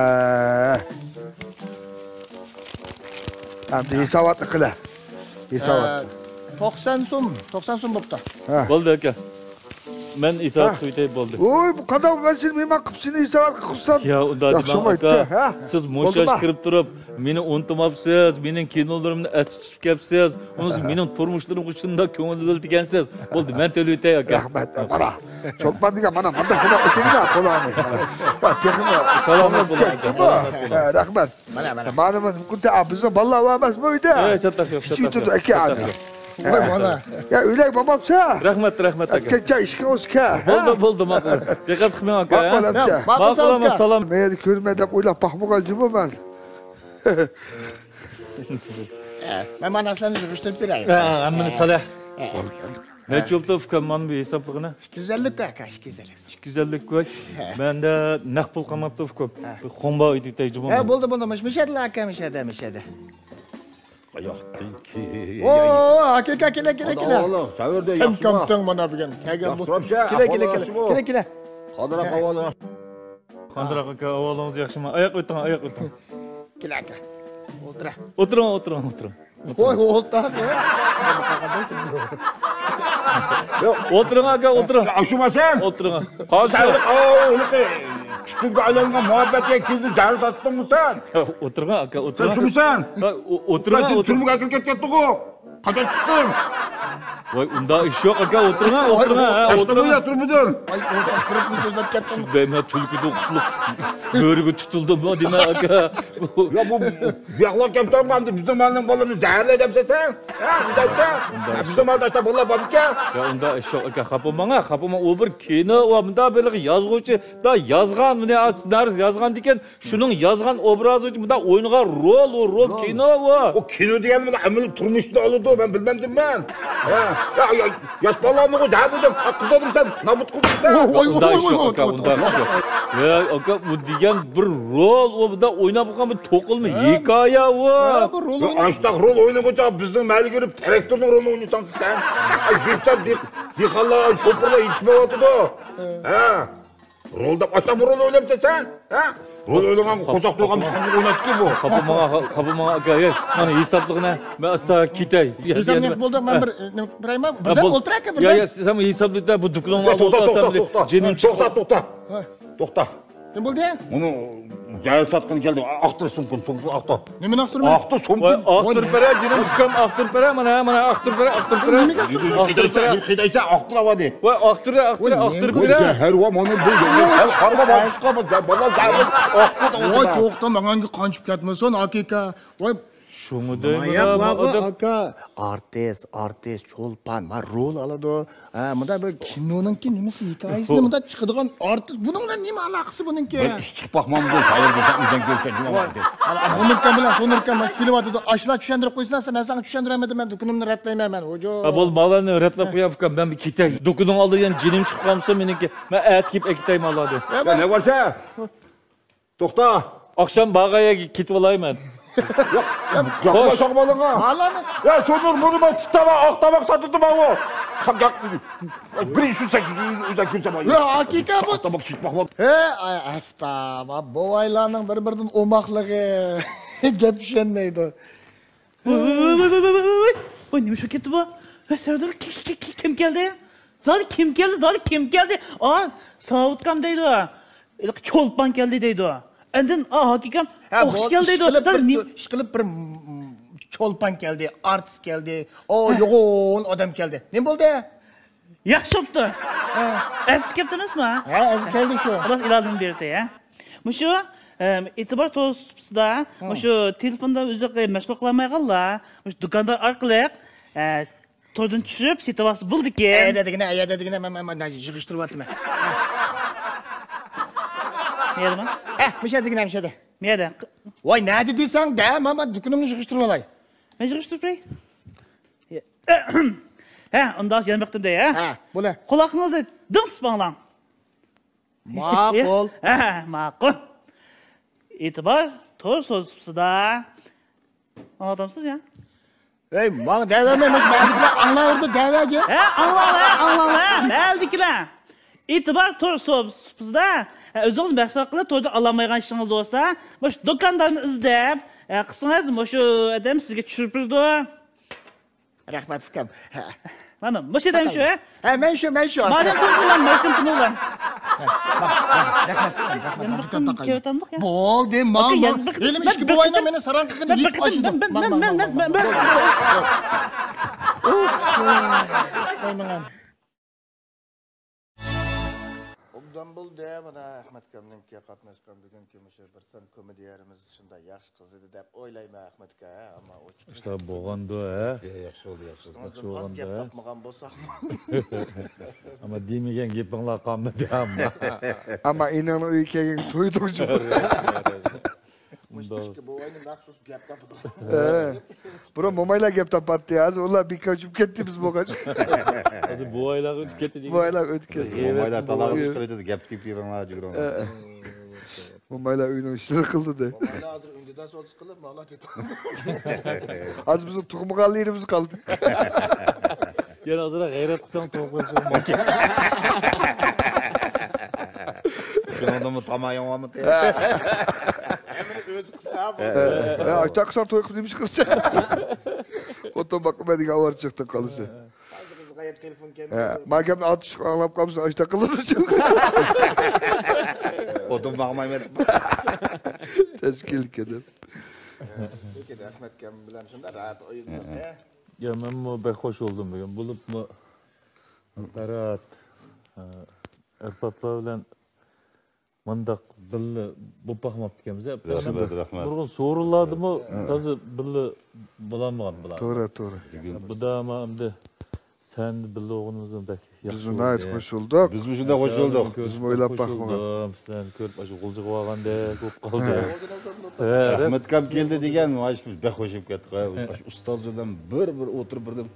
ئەمدى ھېساباتنى قىلە. ھېسابات. ھە، توقسان سوم، توقسان سوم بوپتۇ. ھە. بولدى، ئاكا. مەن ھېسابات قىلىۋېتەي، بولدى. ۋوي، بۇ قانداق، مەن سېنى مېھمان قىلىپ سېنى ھېسابات قىلسام. يا، ئۇنداق دېمەڭ، ئاكا. سىز مۇشۇ ياشقا كىرىپ تۇرۇپ، مېنى ئۇنتۇماپسىز، مېنىڭ كىنولىرىمنى ئەستە تۇتۇپ كەپسىز. ئۇنىسى مېنىڭ تۇرمۇشلىرىمغا شۇنداق كۆڭۈل بۆلىدىكەنسىز. بولدى، مەن تۆلىۋېتەي، ئاكا. رەھمەت، قارا. چولپان دېگەن مانا مۇنداق قىلىپ ئۆتەيلا قولۇڭنى. تېخىمۇ سالامەت بولۇڭ، ئاكا، سالامەت بولۇڭ. رەھمەت. مانا، مانا. مانا، مانا، بىزنىڭ بالىلار بار ئەمەسمۇ ئۆيدە؟ ئەي، چاتاق يوق، چاتاق يوق. ئاكا، چاتاق يوق. ۋاي، مانا. يا، ئۆيلەر بولماپسا؟ رەھمەت، رەھمەت، ئاكا. ئەتكەنچە ئىشىكىڭ ئوچۇق. بولدى، بولدى، ماقۇل. دىققەت قىلماڭ، ئاكا. ماقۇل، ماقۇل، ئەمىسە. سالام. مەن يەنە كۆرمەي دەپ ئويلاپ باقمىغان جۇمۇ مەن. مەن مانا سىلەرنى يىغىشتۇرۇپ بېرەي. ھە، ھەممىنى سالە. نەچچە بوپتۇ، ئۇكام، مانا بۇ ھېسابلىقىنى؟ ئىككى يۈز ئەللىك ئاكا، ئىككى يۈز ئەللىك. ئىككى يۈز ئەللىك كوي. ھە. مەندە نەق پۇل قالماپتۇ، ئۇكام. ھە. بىر خۇڭبا ئۆتۈكتەي جۇمۇ. ھە، بولدى، بولدى، مۇش-، مۇشەدىلا ئاكا، مۇشەدە، مۇشەدە. قاياقتىن كېلەي؟ ئو، ئاكا، ئاكا، كېلە، كېلە، كېلە. سەن كامتىڭ مانا بۈگۈن. كەلگەن بۇ. كېلە، كېلە، كېلە، كېلە، كېلە. قانداق ئەھۋالىڭىز؟ قانداق ئاكا، ئەھۋالىڭىز ياخشىمۇ؟ ئاياق ئۆتۈڭ، ئاياق ئۆتۈڭ. كېلە ئاكا. ئولتۇرە. ئولتۇرۇڭ، ئولتۇرۇڭ، ئولتۇرۇڭ. ۋوي، ئولتۇر. ئولتۇرۇڭ ئاكا، ئولتۇرۇڭ. ئاشۇمۇ سەن؟ ئولتۇرۇڭ. قازى. سەن، ئاۋۇ، ئۇنىقى، ئۈستۈنگە ئايلانغان مۇھەببەتكە كىردى، زەھەر ساتتىڭمۇ سەن؟ ئولتۇرۇڭ ئاكا، ئولتۇرۇڭ. سەن شۇمۇ سەن؟ ھە، ئولتۇرۇڭ، ئولتۇرۇڭ. تۈرمىگە ئەكىرىپ كەتتىغۇ. قاچان چىقتىڭ؟ ۋاي، ئۇنداق ئىش يوق ئاكا، ئولتۇرۇڭ، ئولتۇرۇڭ. ئولتۇرمىدىڭ. ئاي، ئولتۇرۇپ سۆزلەپ كەتتىڭ. شۇنداق مەن تۈلكىدىن قۇتۇلۇپ، بۆرىگە تۇتۇلدۇممۇ دېمە ئاكا. يا، بۇ بۇياقلار كەپتۇ ئەمدى بىزنىڭ مالنىڭ بالىنى زەھەرلەي دەپسەن سەن؟ ھە، بۇنداق ئىش يوق. بىزنىڭ مالدا ئاشتا بالىلار بارمىكەن؟ يا، ئۇنداق ئىش يوق ئاكا، خاپا بولماڭ، خاپا بولماڭ. ئۇ بىر كىنو، ئۇ مۇنداق بىر يازغۇچى دا يازغان، بۇنى سېنارىست يازغان ئىكەن، شۇنىڭ يازغان ئوبرازى ئۈچۈن مۇنداق ئوينىغان رول، ئۇ رول كىنو ئۇ. ئۇ كىنو دېگەن مانا ئەمەلىي تۇرمۇشتا ئالىدۇ، مەن بىلمەمدىمەن. ھە، يا، يا، ياش بالىلارنىغۇ دە دېدىم، قىلدىم سەن، نابۇت قىلدىڭ سەن. ئۇنداق ئىش يوق ئاكا، ئۇنداق ئىش يوق. يا ئاكا، بۇ دېگەن بىر رول، ئۇ مۇنداق ئويناپ قالغان بىر توقۇلما ھېكايە ئۇ. ئاشتاق رول ئوينىغۇچە بىزنىڭ مەھەللىگە كىرىپ تىراكتورنىڭ رولىنى ئوينىساڭ سەن. ئاي، بىر دېھقانلار، شوپۇرلار يېتىشمەيۋاتىدۇ. ھە. رول دەپ ئاشتاق بىر رول ئويناپتۇ سەن، ھە؟ رول ئوينىغان قورساق تويغان ئوينايدىكى بۇ. خاپا بولماڭ، خاپا بولماڭ ئاكا، ئەي، مانا ھېسابلىقىنى مەن ئاستا كېتەي. ھېساب نېمە بولدى؟ مەن بىر، ئە، نېمە قىلىپ بېرەيمۇ؟ بىردەم ئولتۇرايكا، بىردەم. يا، يا، سەن ھېسابلىق، بۇ دۇكىنىڭ ئالدىدا ئولتۇرسام، جېنىم چىقتى. توختا، توختا. توختا. نېمە بولدى؟ ئۇنى زەھەر ساتقىلى كەلدى. ئاقتۇر سومكىنى، سومكىنى ئاقتۇر. نېمىنى ئاقتۇرىمەن؟ ئاقتۇر سومكىنى. ۋاي، ئاقتۇرۇپ بېرە، جېنىم ئۇكام، ئاقتۇرۇپ بېرە، مانا، مانا، ئاقتۇرۇپ بېرە، ئاقتۇرۇپ بېرە. نېمىگە ئاقتۇرىسەن؟ ئاقتۇرۇپ بېرە. قېيىدايسەن، ئاقتۇر ئاۋادى. ۋاي، ئاقتۇر، ئاقتۇر، ئاقتۇرۇپ بېرە. زەھەر ۋە مانا بۇ زەھەر قارىغا بارمىسقا، بۇ بالىلار زەھەر ئاقتۇر. ۋاي، توختا، ماڭا قانچىپ كەتمىسۇن، ئاكا. ۋاي، شۇڭا دەيمەن، ماياق بار بۇ ئاكا. ئارتىس، ئارتىس، چولپان، ما رول ئالىدۇ. ھە، مۇنداق بىر كىنونىڭكى نېمىسى، ھېكايىسىنى مۇنداق چىقىدىغان ئارتىس، بۇنىڭ بىلەن نېمە ئالاقىسى بۇنىڭكى؟ بىر ئىش چىقىپ باقمامدۇ، تەييار بولسا ئۆزۈڭ كۆرسەڭ. بۇنىڭكى بىلەن سۇنۇركەن بىلەن كېلىۋاتىدۇ. ئاشۇلار چۈشەندۈرۈپ قويسىلا، مەن ساڭا چۈشەندۈرەلمىدىم، مەن دۇكىنىمنى رەتلەيمەن مەن. ھوجو. ھە، بولدى، ماۋۇلارنى رەتلەپ قوياي ئۇكام، مەن بىر كېتەي. دۇكىنىڭ ئالدىدا يەنە جېنىم چىقىپ قالمىسۇن مېنىڭكى. مەن ئەتە كېلىپ ئەكېتەي ماۋۇلارنى. يا، نە بارسا؟ توختا. ئاخشام بارغان يەرگە كېتىۋالاي مەن. ياقما شاغمالىڭا. يا سونۇر، بۇنى مەن تۇتاما، ئاق تاماق ساتىدۇ ماۋۇ. بىر يۈز سەككىز يۈز ئۆزەك كۆرسەم. يا ھاكىكەت بۇ. ئاق تاماق سۈت باقما. ھە، ئەستا، بوۋايلارنىڭ بىر-بىرىدىن ئوماقلىقى. گەپ چۈشەنمەيدۇ. ۋوي، ۋوي، ۋوي، ۋوي، ۋوي، ۋوي. ۋوي، نېمە ئىش بولۇپ كەتتى بۇ؟ ۋە سەۋەدىن كىم كەلدى؟ زادى كىم كەلدى؟ زادى كىم كەلدى؟ ئا، ساۋۇتكام دەيدۇ. چولپان كەلدى دەيدۇ. ئاندىن، ئا، ھاكىكەم ئوخشاش كەلدى دەيدۇ. ئىشقىلىپ بىر، ئىشقىلىپ بىر، م، م، چولپان كەلدى، ئارتىس كەلدى. ئو، يوغان ئادەم كەلدى. نېمە بولدى؟ ياخشى بوپتۇ. ئەزىز كەپتۇ ئەمەسمۇ؟ ھە، ئەزىز كەلدى شۇ. خالاس، ئىلاھىم بېرىدۇ، ھە. مۇشۇ، ئەم، ئېتىبار تور سۇپىسىدا، مۇشۇ تېلېفوندا ئۆزى مەشغۇل قىلالمايدىغانلار، مۇشۇ دۇكاندار ئارقىلىق، ئە، توردىن چۈشۈرۈپ سېتىۋالسا بولىدىكەن. ئەيەردە دېگىنە، ئەيەردە دېگىنە، مەن، مەن، مەن يىغىشتۇرۇۋاتىمەن. نەدىمۇ؟ ھە، مۇشۇ يەردە دېگىنە، مۇشۇ يەردە. مۇ يەردە. ۋاي، نەدە دېسەڭ دە، مەن، مەن دۇكىنىمنى يىغىشتۇرۇۋالاي. مەن يىغىشتۇرۇپ بېرەي. ھە، ئۇنداق يەنە بېقىتىم دەي، ھە؟ ھە، بولە. قۇلاقىڭىزنى دىڭ تۇتۇپ ئاڭلاڭ. ماقۇل. ھە، ماقۇل. ئېتىبار تور سۇپىسىدا. ئاڭلىۋاتامسىز يا؟ ھەي، ماڭا دەۋەرمەي، مۇشۇ مەھەللىدىكىلەر ئاڭلاۋېرىدۇ دەۋەرگە. ھە، ئاڭلاڭلار، ئاڭلاڭلار، مەھەللىدىكىلەر. ئېتىبار تور سۇپىسىدا، ھە، ئۆزىڭىز مەشغۇل قىلىپ، توردا ئالالمايدىغان ئىشىڭىز بولسا، مۇشۇ دۇكاندارنى ئىزدەپ، ھە، قىلسىڭىز، مۇشۇ ئادەم سىزگە چۈشۈرۈپ بېرىدۇ. رەھمەت، ئۇكام. ھە. مانا، مۇشۇ ئادەم شۇ، ھە؟ ھە، مەن شۇ، مەن شۇ. مادەم بولسا، مەن مەھكۇم قىلىمەن. رەھمەت، ئۇكام، رەھمەت. دۇكان تاقايمەن. بولدى، ماڭ، ماڭ. ھېلىمۇ ئىككى بوۋاينىڭ مېنى ساراڭ قىلغىنى يېتىپ ئاشىدۇ. ماڭ، ماڭ، ماڭ، ماڭ. ئۇف، ۋاي ماڭام. ئوبدان بولدى، مانا ئەخمەت ئاكامنىڭكى قاتناشقان بۈگۈنكى مۇشۇ بىر سان كومېدىيەرىمىز شۇنداق ياخشى قىز ئىدى دەپ ئويلايمەن، ئەخمەت ئاكا، ھە؟ ئەمما ئۇ چىقىشتا بولغاندۇ، ھە؟ يا، ياخشى بولدى، ياخشى بولدى. ئۈستىڭىزدىن ئاز گەپ تاپمىغان بولساقمۇ. ئەمما دېمىگەن گېپىڭلار قالمىدى، ئەمما. ئەمما ئىنىڭنىڭ ئۆيىگە كەلگەن تويدۇڭ شۇ. مۇشۇ ئىككى بوۋاينى مەخسۇس گەپ تاپىدۇ. ھە. بۇرۇن مومايلار گەپ تاپاتتى، ھازىر ئۇلار بىكار چۈشۈپ كەتتى بىز بولغاچ. ھازىر بوۋايلارغا ئۆتۈپ كەتتى دېگەن. بوۋايلارغا ئۆتۈپ كەتتى. مومايلار تالاغا چىقىرىۋېتىدۇ، گەپ تېپىۋېرىڭلار، جۇگرۇڭلار. ھە. مومايلار ئۆينىڭ ئىشلىرىنى قىلدى دە. مومايلار ھازىر ئۈندىدار سودىسى قىلىپ، ماڭا تېتىۋالدى. ھازىر بىزنىڭ تۇغمىغانلىرىمىز قالدى. يەنە ئازراق غەيرەت قىلساڭ تۇغۇپ قېلىشى مۇمكىن. شۇنىڭدىنمۇ تامايىڭ بارمىدى؟ ھەممىنى ئۆزى قىلسا بولسا. ھە، ئاشۇنداق قىلساڭ توي قىلىپ نېمە ئىش قىلسا؟ خوتۇن باقىمەن دېگەن ئاۋارە چىقتىڭ قالىسى. ھازىر قىزغا يەپ تېلېفون كەلدى. ھە، ما گەپنى ئاتۇشلۇق ئاڭلاپ قالمىسا ئاشۇنداق قىلىدۇ. خوتۇن باقمايمەن. تەشكىل كېلىپ. لېكىن ئەخمەت ئاكام بىلەن شۇنداق راھەت ئوينىدۇق، ھە. يا، مەنمۇ بەك خوش بولدۇم بۈگۈن. بولۇپمۇ پەرھات، ئە، ئەرپاتلار بىلەن مۇنداق بىللە بولۇپ باقماپتىكەنمىز، ھە. رەھمەت، رەھمەت. نۇرغۇن سورۇنلاردىمۇ تازا بىللە بولالمىغان بۇلار. توغرا، توغرا. بۇدا ما ئەمدى سەندە بىللە بولغىنىمىزمۇ بەك ياخشى بولدى. بىز ناھايىتى خوش بولدۇق. بىزمۇ شۇنداق خوش بولدۇق. بىزمۇ ئويلاپ باقمىغان. سىلەرنى كۆرۈپ ئاشۇ غۇلجىغا بارغاندەك بولۇپ قالدى. ھە. ئەخمەت ئاكام كەلدى دېگەن، بەك خوش بولۇپ كەتتۇق. ئاشۇ ئۇستاز بىلەن بىر، بىر ئولتۇرۇپ بىردەم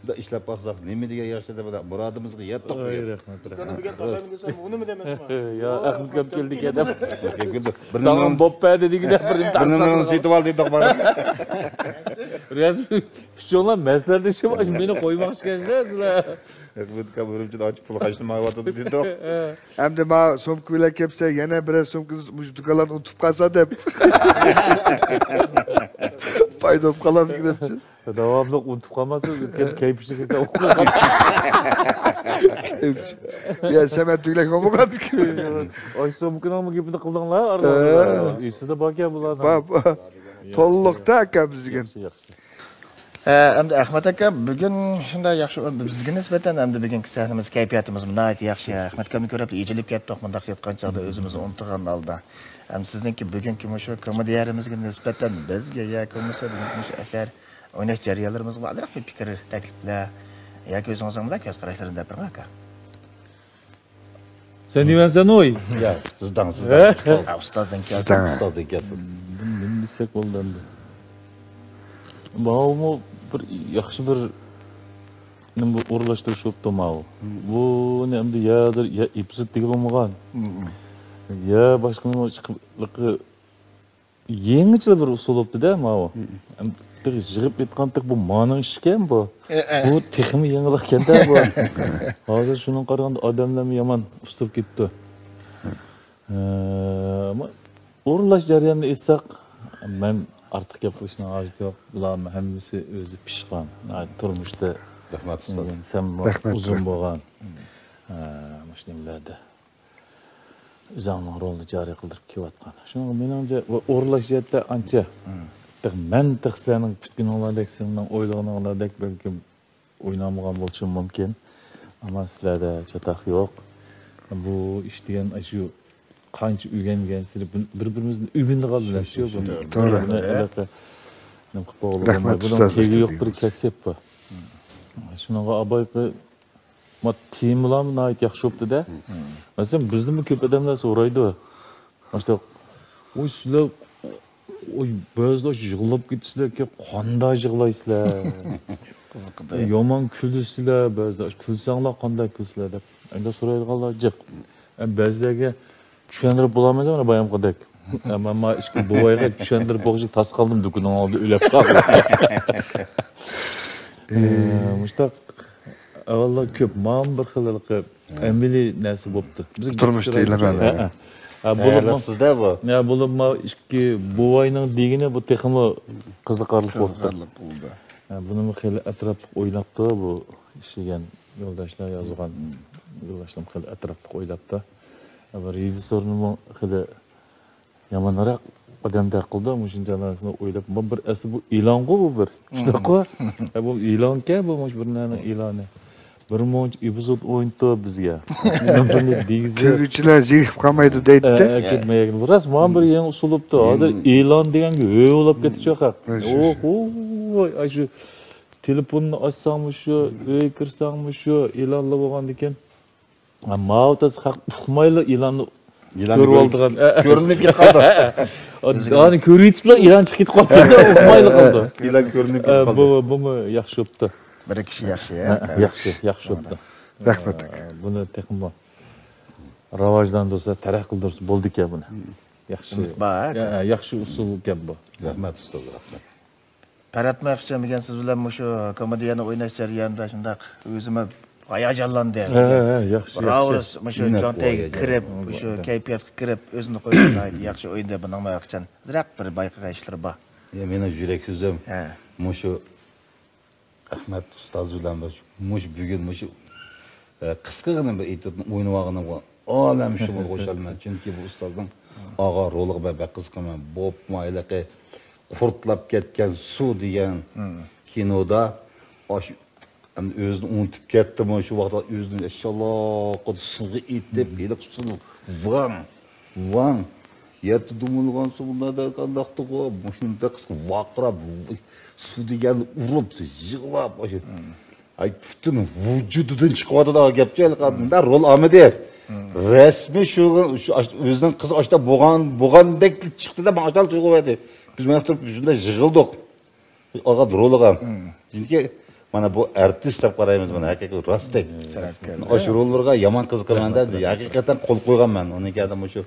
ئىشلەپ باقساق نېمە دېگەن ياخشى دەپ مۇرادىمىزغا يەتتۇق. ئاي، رەھمەت، رەھمەت. دۇكاننى بۈگۈن تالايمەن دېسەم، ئۇنىمۇ دېمەسمۇ. يا، ئەخمەت ئاكام كەلدى دەپ. ساڭا بوپ بەردى دېگۈدەك بىر ئىمتىھان سېتىۋال دېدۇق بارا. رەسمىي ئۈچۈڭلار مەسلىھەتلىشىپ، مېنى قويماقچىكەنسىلەر سىلەر. ئەخمەت ئاكام ئۈرۈمچىدە ئاچچىق پۇل خەجلىمەيۋاتىدۇ دېدۇق. ئەمدى ما سومكا بىلەن كەپسە، يەنە بىرەر سومكىنى مۇشۇ دۇكانلاردىن ئۇنتۇپ قالسا دەپ. پايدا بولۇپ قالامدىكىن دەپچۇ. داۋاملىق ئۇنتۇپ قالماسا، كەيپىشىك كېتە. يا، سەمەت تۈگلەك بولمىغاندىكىن. ئاي، سومكىنىڭمۇ گېپىنى قىلدىڭلار، ئارىلاردا. ئېسىدە باركەن بۇلارنىڭ. بار، بار. تولۇقتا ئاكا بىزگە. ياخشى، ياخشى. ھە، ئەمدى ئەخمەت ئاكا، بۈگۈن شۇنداق ياخشى، بىزگە نىسبەتەن ئەمدى بۈگۈنكى سەھنىمىز، كەيپىياتىمىزمۇ ناھايىتى ياخشى. ئەخمەت ئاكامنى كۆرۈپ ئېچىلىپ كەتتۇق، مۇنداق ئېيتقان چاغدا ئۆزىمىزنى ئۇنتۇغان ھالدا. ئەمدى سىزنىڭكى بۈگۈنكى مۇشۇ كومېدىيەمىزگە نىسبەتەن بىزگە ياكى بولمىسا بۈگۈنكى مۇشۇ ئەسەر ئويناش جەريانلىرىمىزغا ئازراق بىر پىكىر، تەكلىپلەر ياكى ئۆزىڭىزنىڭ بىر كۆز قاراشلىرىنى دەپ بېرىڭ ئاكا. سەن دېمەمسەن ئوي. يا، سىز دەڭ، سىز دەڭ. ھە؟ ئۇستاز. ھە، ئۇستازدىن كەلسۇن. ئۇستازدىن كەلسۇن. نېمە دېسەك بولدى ئەمدى؟ ماۋۇمۇ بىر ياخشى بىر نېمە ئورۇنلاشتۇرۇش بوپتۇ ماۋۇ. بۇنى ئەمدى يا، يا ئېپىزود دېگىلى بولمىغان. يا باشقا نېمە ئىشقىلىقى يېڭىچە بىر ئۇسۇل بوپتۇ-دە، ماۋۇ. تېخى يىغىپ ئېيتقانتىق، بۇ مانىڭ ئىشىكەن بۇ. بۇ تېخىمۇ يېڭىلىقكەن-دە بۇ. ھازىر شۇنىڭغا قارىغاندا ئادەملەرمۇ يامان ئۇستىلىپ كېتىپتۇ. ئە، ئورۇنلاش جەريانىنى ئېيتساق، مەن ئارتۇق گەپ قىلىشنىڭ ھاجىتى يوق. بۇلارمۇ ھەممىسى ئۆزى پىشقان، تۇرمۇشتا رەھمەت ئۇستاز. سەن رەھمەت، ئۇزۇن رەھمەت. بولغان، ئە، مۇشۇ نېمىلەردە ئۆزۈڭنىڭ رولىنى جارى قىلدۇرۇپ كېلىۋاتقان. شۇنىڭغا مېنىڭچە، ئورۇنلاش جەھەتتە ئانچە، تېخى مەن تېخى سىلەرنىڭ كۈتكىنىڭلاردەك، سىلەرنىڭ ئويلىغىنىڭلاردەك بەلكىم ئوينالمىغان بولۇشۇم مۇمكىن. ئەمما سىلەردە چاتاق يوق. بۇ ئىش دېگەن ئاشۇ قانچە ئۆگەنگەنسېرى بىر-، بىر-بىرىمىزدىن ئۆگىنىدىغان بىر نەرسە-يۇ بۇ. توغرا. بۇنى ھېلىقى نېمە قىلىپ بولغىلى بولمايدۇ. بۇنىڭ تېگى يوق بىر كەسىپ بۇ. شۇنىڭغا ئابايقى ما تېمىلارمۇ ناھايىتى ياخشى بوپتۇ-دە. مەسىلەن، بىزدىنمۇ كۆپ ئادەملەر سورايدۇ. ماشۇنداق، ۋوي، سىلەر، ۋوي، بەزىلەر يىغلاپ كېتىسىلەركەن، قانداق يىغلايسىلەر؟ قىزىقىدۇ. يامان كۈلىسىلەر، بەزىلەر كۈلسەڭلار قانداق كۈلىسىلەر دەپ. ئەمدى سورايدىغانلار جىق. ئەم، بەزىلەرگە چۈشەندۈرۈپ بولالمايدۇ، مانا بايامقىدەك. ئەمما ما ئىككى بوۋايغا چۈشەندۈرۈپ بولغۇچە تاس قالدىم، دۇكىنىڭ ئالدىدا ئۆلۈپ قالدىم. ئە، مۇشتاق ئەھۋاللار كۆپ. مانا بىر خىل ھېلىقى ئەمەلىي نەرسە بوپتۇ. بىز تۇرمۇشتا ئېلان ھە، ھە. ھە، بولۇپمۇ، تەييارلىقسىز-دە بۇ. ھە، بولۇپمۇ ئىككى بوۋاينىڭ دېگىنى بۇ تېخىمۇ قىزىقارلىق بوپتۇ. قىزىقارلىق بولدى. ھە، بۇنىمۇ خېلى ئەتراپلىق ئويلاپتۇ بۇ ئىشلىگەن يولداشلار، يازغان يولداشلىرىم خېلى ئەتراپلىق ئويلاپتۇ. ھە، بۇ رېژىسسورنىمۇ خېلى يامانراق ئادەمدەك قىلدى، مۇشۇنچە نەرسىنى ئويلاپ. بۇ بىر ئەسلى بۇ ئېلانغۇ بۇ بىر. شۇنداققۇ؟ ھە، بۇ ئېلانكەن، بۇ مۇشۇ بىر نەرسىنىڭ ئېلانى. بىر مۇنچە ئېپىزود ئوينىتىپ بىزگە. بىرنى دېگۈزۈپ. كۆرگۈچىلەر زېرىكىپ قالمايدۇ دەيتتى. ئە، ئە، كەتمەيدۇ. راست، مانا بىر يېڭى ئۇسۇل بوپتۇ. ھازىر ئېلان دېگەنگە ھۆ بولاپ كېتىشى يوق. ئوھوي، ئاشۇ تېلېفوننى ئاچساڭمۇ شۇ، ئۆيگە كىرسەڭمۇ شۇ، ئېلانلا بولغاندىكىن. ھە، ماۋۇ تازا خەق ئۇقمايلا ئېلاننى كۆرۈۋالىدىغان. كۆرۈنۈپ كېتىپ قالدى. ئانى كۆرۈۋېتىپلا ئېلان چىقىپ كېتىپ قالدى. ئۇقمايلا قالدى. ئېلان كۆرۈنۈپ كېتىپ قالدى. بۇ، بۇمۇ ياخشى بوپتۇ. بىر كىشى ياخشى، ھە؟ ياخشى، ياخشى بوپتۇ. رەھمەت ئاكا. بۇنى تېخىمۇ راۋاجلاندۇرسا، تەرەققىي قىلدۇرسا بولىدىكەن بۇنى. ياخشى. ئۈمىد بار. يا، ياخشى ئۇسۇلكەن بۇ. رەھمەت ئۇستاز، رەھمەت. پەرھات ماياقچان، بۈگۈن سىز بىلەن مۇشۇ كومېدىيەنى ئويناش جەريانىدا شۇنداق ئۆزۈممۇ ھاياجانلاندىم. ھە، ھە، ياخشى، بىراۋ ياخشى. مۇشۇ چۆنتەككە كىرىپ، مۇشۇ كەيپىياتقا كىرىپ، ئۆزىنى قويۇپ ناھايىتى ياخشى ئوينىدى بۇنىڭ ماياقچان. ئازراق بىر بايقىغان ئىشلىرى بار. يا، مېنىڭ يۈرەك سۆزۈم مۇشۇ ئەخمەت ئۇستاز بىلەن بىر مۇشۇ بۈگۈن مۇشۇ، ئە، قىسقىغىنە بىر ئېتيۇدنى ئوينىۋالغىنىمغا ئالەم شۇمۇل خۇشالمەن. چۈنكى بۇ ئۇستازنىڭ ئاغا رولىغا مەن بەك قىزىقىمەن. بولۇپمۇ ھېلىقى قۇرتلاپ كەتكەن سۇ دېگەن كىنودا ئاشۇ ئەمدى ئۆزىنى ئۇنتۇپ كەتتىمۇ، شۇ ۋاقىتتا ئۆزىنى ئاشۇنداق سۇغا ئېتىپ، ھېلىقى سۇنى ۋاڭ، ۋاڭ، يەتتە دومۇلغان سۇ بۇنداق قانداقتىغۇ، مۇشۇنداق قىسقا ۋارقىراپ، سۇ دېگەننى ئۇرۇپ، يىغلاپ، ئاشۇ، ئاي، پۈتۈن ۋۇجۇدىدىن چىقىۋاتىدىغان گەپچۇ، ھېلىقى ئادەم رول ئالمىدى. رەسمىي شۇ، شۇ، ئاشۇ ئۆزىنىڭ قىزى ئاشۇنداق بولغان، بولغاندەك چىقتى-دە، ماڭا ئاشۇنداق تۇيغۇ بەردى. بىز مانا تۇرۇپ شۇنداق يىغلىدۇق. ئالغان رولىغا. چۈنكى مانا بۇ ئارتىس دەپ قارايمىز، مانا ھەقىقىي راستتەك. سەنئەتكار. ئاشۇ روللارغا يامان قىزىقىمەن-دە، ھەقىقەتەن قول قويغانمەن. ئۇنىڭ كەينىدە مۇشۇ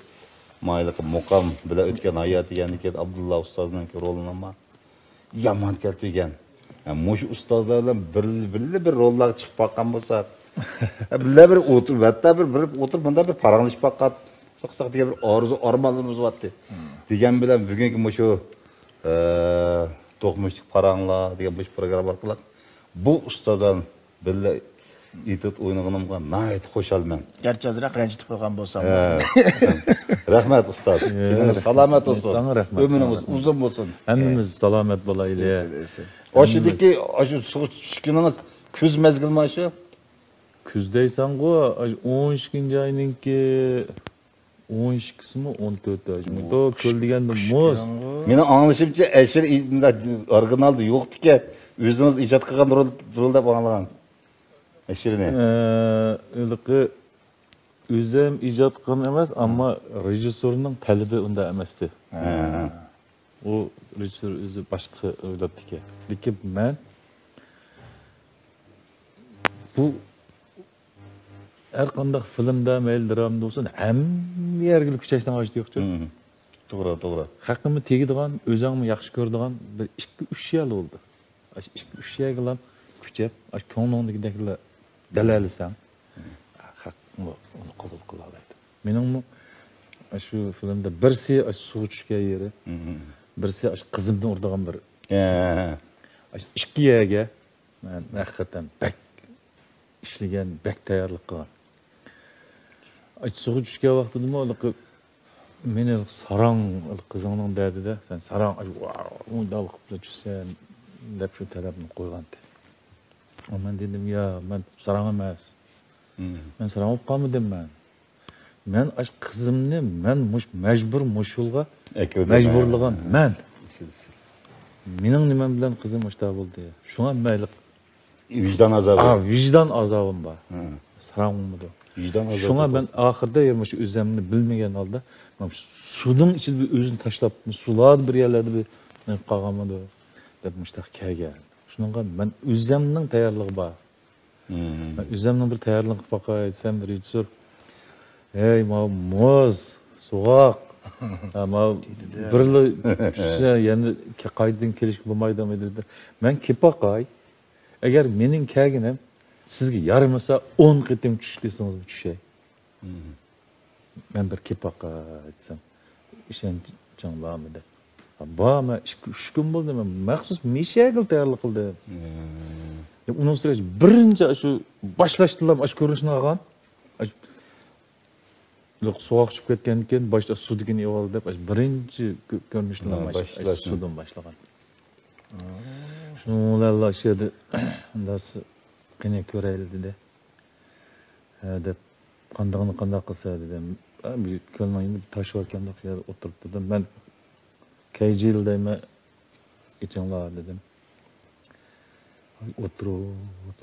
مايلىقى مۇقام بىلەن ئۆتكەن ھاياتى، يەنى كېيىن ئابدۇللا ئۇستازنىڭكى رولىنىمۇ يامان كەلتۈرگەن. ھە، مۇشۇ ئۇستازلار بىلەن بىر، بىللە بىر روللارغا چىقىپ باققان بولساق، ھە، بىللە بىر ئولتۇرۇپ، ھەتتا بىر، بىر ئولتۇرۇپ مۇنداق بىر پاراڭلىشىپ باققان بولساق دېگەن بىر ئارزۇ ئارمانلىرىمىز بارتى. دېگەن بىلەن بۈگۈنكى مۇشۇ ئە، دوقمۇشتىكى پاراڭلار دېگەن مۇشۇ پروگرامما ئارقىلىق بۇ ئۇستازلار بىللە ئېتيۇد ئوينىغىنىمغا ناھايىتى خۇشالمەن. گەرچە ئازراق رەنجىتىپ قويغان بولساممۇ. ھە. رەھمەت ئۇستاز. سېنىڭ سالامەت بولسۇن. ساڭا رەھمەت. ئۆمرىڭىز ئۇزۇن بولسۇن. ھەممىمىز سالامەت بولايلى. ئېسىل، ئېسىل. ئاشۇدىكى، ئاشۇ سۇغا چۈشكىنىڭىز كۈز مەزگىلىمۇ ئاشۇ؟ كۈز دەيسەنغۇ، ئاشۇ ئون ئىككىنچى ئاينىڭكى ئون ئىككىسىمۇ، ئون تۆتى ئاشۇ. مۇنداق كۆل دېگەندە مۇز. مېنىڭ ئاڭلىشىمچە، ئەشىر ئورىگىنالدا يوقتىكەن. ئۆزىڭىز ئىجاد قىلغان رول، رول دەپ ئاڭلىغان. ئەشىرنى. ئە، ھېلىقى ئۆزۈم ئىجاد قىلغان ئەمەس، ئەمما رېژىسسورنىڭ تەلىپى ئۇنداق ئەمەستى. ھە. ئۇ رېژىسسور ئۆزى باشقا ئويلاپتىكەن. لېكىن مەن بۇ ھەر قانداق فىلىمدا، مەيلى درامىدا بولسۇن، ھەممە يەرگىلا كۈچەشنىڭ ھاجىتى يوقچۇ. مم. توغرا، توغرا. خەققىمۇ تېگىدىغان، ئۆزۈڭمۇ ياخشى كۆرىدىغان بىر ئىككى، ئۈچ يەر بولدى. ئاشۇ ئىككى، ئۈچ يەرگىلا كۈچەپ، ئاشۇ كۆڭلۈڭدىكىدەكلا دەلەلىسەڭ، خەقمۇ ئۇنى قوبۇل قىلالايدۇ. مېنىڭمۇ ئاشۇ فىلىمدا بىرسى ئاشۇ سۇغا چۈشكەن يېرى، بىرسى ئاشۇ قىزىمنى ئۇرىدىغان بىر. ھە. ئاشۇ ئىككى يەرگە مەن ھەقىقەتەن بەك ئىشلىگەن، بەك تەييارلىق قىلغان. ئاي، سۇغا چۈشكەن ۋاقتىدىمۇ ھېلىقى مېنى ساراڭ، قىزىڭنىڭ دەردىدە، سەن ساراڭ، ئاي، ۋاۋ، ئۇنداق قىلىپلا چۈشسەن دەپ شۇ تەلەپنى قويغانتى. ئۇ مەن دېدىم، يا، مەن ساراڭ ئەمەس. مەن ساراڭ بولۇپ قالمىدىم مەن. مەن ئاش قىزىمنى مەن مۇش مەجبۇر مۇش يولغا مەجبۇرلىغان مەن. مېنىڭ نېمەم بىلەن قىزىم مۇشۇنداق بولدى. شۇڭا مەن ۋىجدان ئازابى. ئا، ۋىجدان ئازابىم بار. ساراڭ بولمىدى. ۋىجدان ئازابى. شۇڭا مەن ئاخىردا يا مۇشۇ ئۆزۈمنى بىلمىگەن ھالدا، مانا سۇنىڭ ئىچىدە بىر ئۆزىنى تاشلاپ، سۇلاردا بىر يەرلەردە بىر نېمە قالغانمىدۇ دەپ مۇشۇنداق كەلگەن. شۇنىڭغا مەن ئۆزۈمنىڭ تەييارلىقى بار. مەن ئۆزۈمنىڭ بىر تەييارلىقىنى قىلىپ باقاي دېسەم، رېژىسسور، ھەي، ماۋۇ مۇز، سوغۇق، ھە، ماۋۇ بىرلا چۈشسە، يەنە قايتىدىن كېلىشكە بولمايدۇ دېدى. مەن كېلىپ باقاي. ئەگەر مېنىڭ كەلگىنىم سىزگە يارىمىسا، ئون قېتىم چۈش دېسىڭىزمۇ چۈشەي. مەن بىر كېلىپ باقاي دېسەم، ئىشەنچىڭلارمۇ دەپ. بار، مەن ئىككى، ئۈچ كۈن بولدى، مەن مەخسۇس مىشەگىلا تەييارلىق قىلدىم. ئۇنىڭ ئۈستىگە بىرىنچى شۇ باشلاشتىلا ئاشۇ كۆرۈنۈشنى ئالغان. سوغۇق چۈشۈپ كەتكەندىن كېيىن باشتا سۇدىكىنى ئېۋال دەپ، بىرىنچى كۆ-، كۆرۈنۈشتىن باشلاش. سۇدىن باشلىغان. شۇنىڭ بىلەن شۇ يەردە، ئۇنداق قېنى كۆرەيلى دېدى. ھە دەپ، قاندىقىنى قانداق قىلسا دېدىم. بىر كۆلنىڭ يېنىدا بىر تاش باركەن، شۇ يەردە ئولتۇرۇپ تۇردۇم. مەن كەيجىل دەيمەن، ئېچىڭلار دېدىم. ئولتۇرۇپ،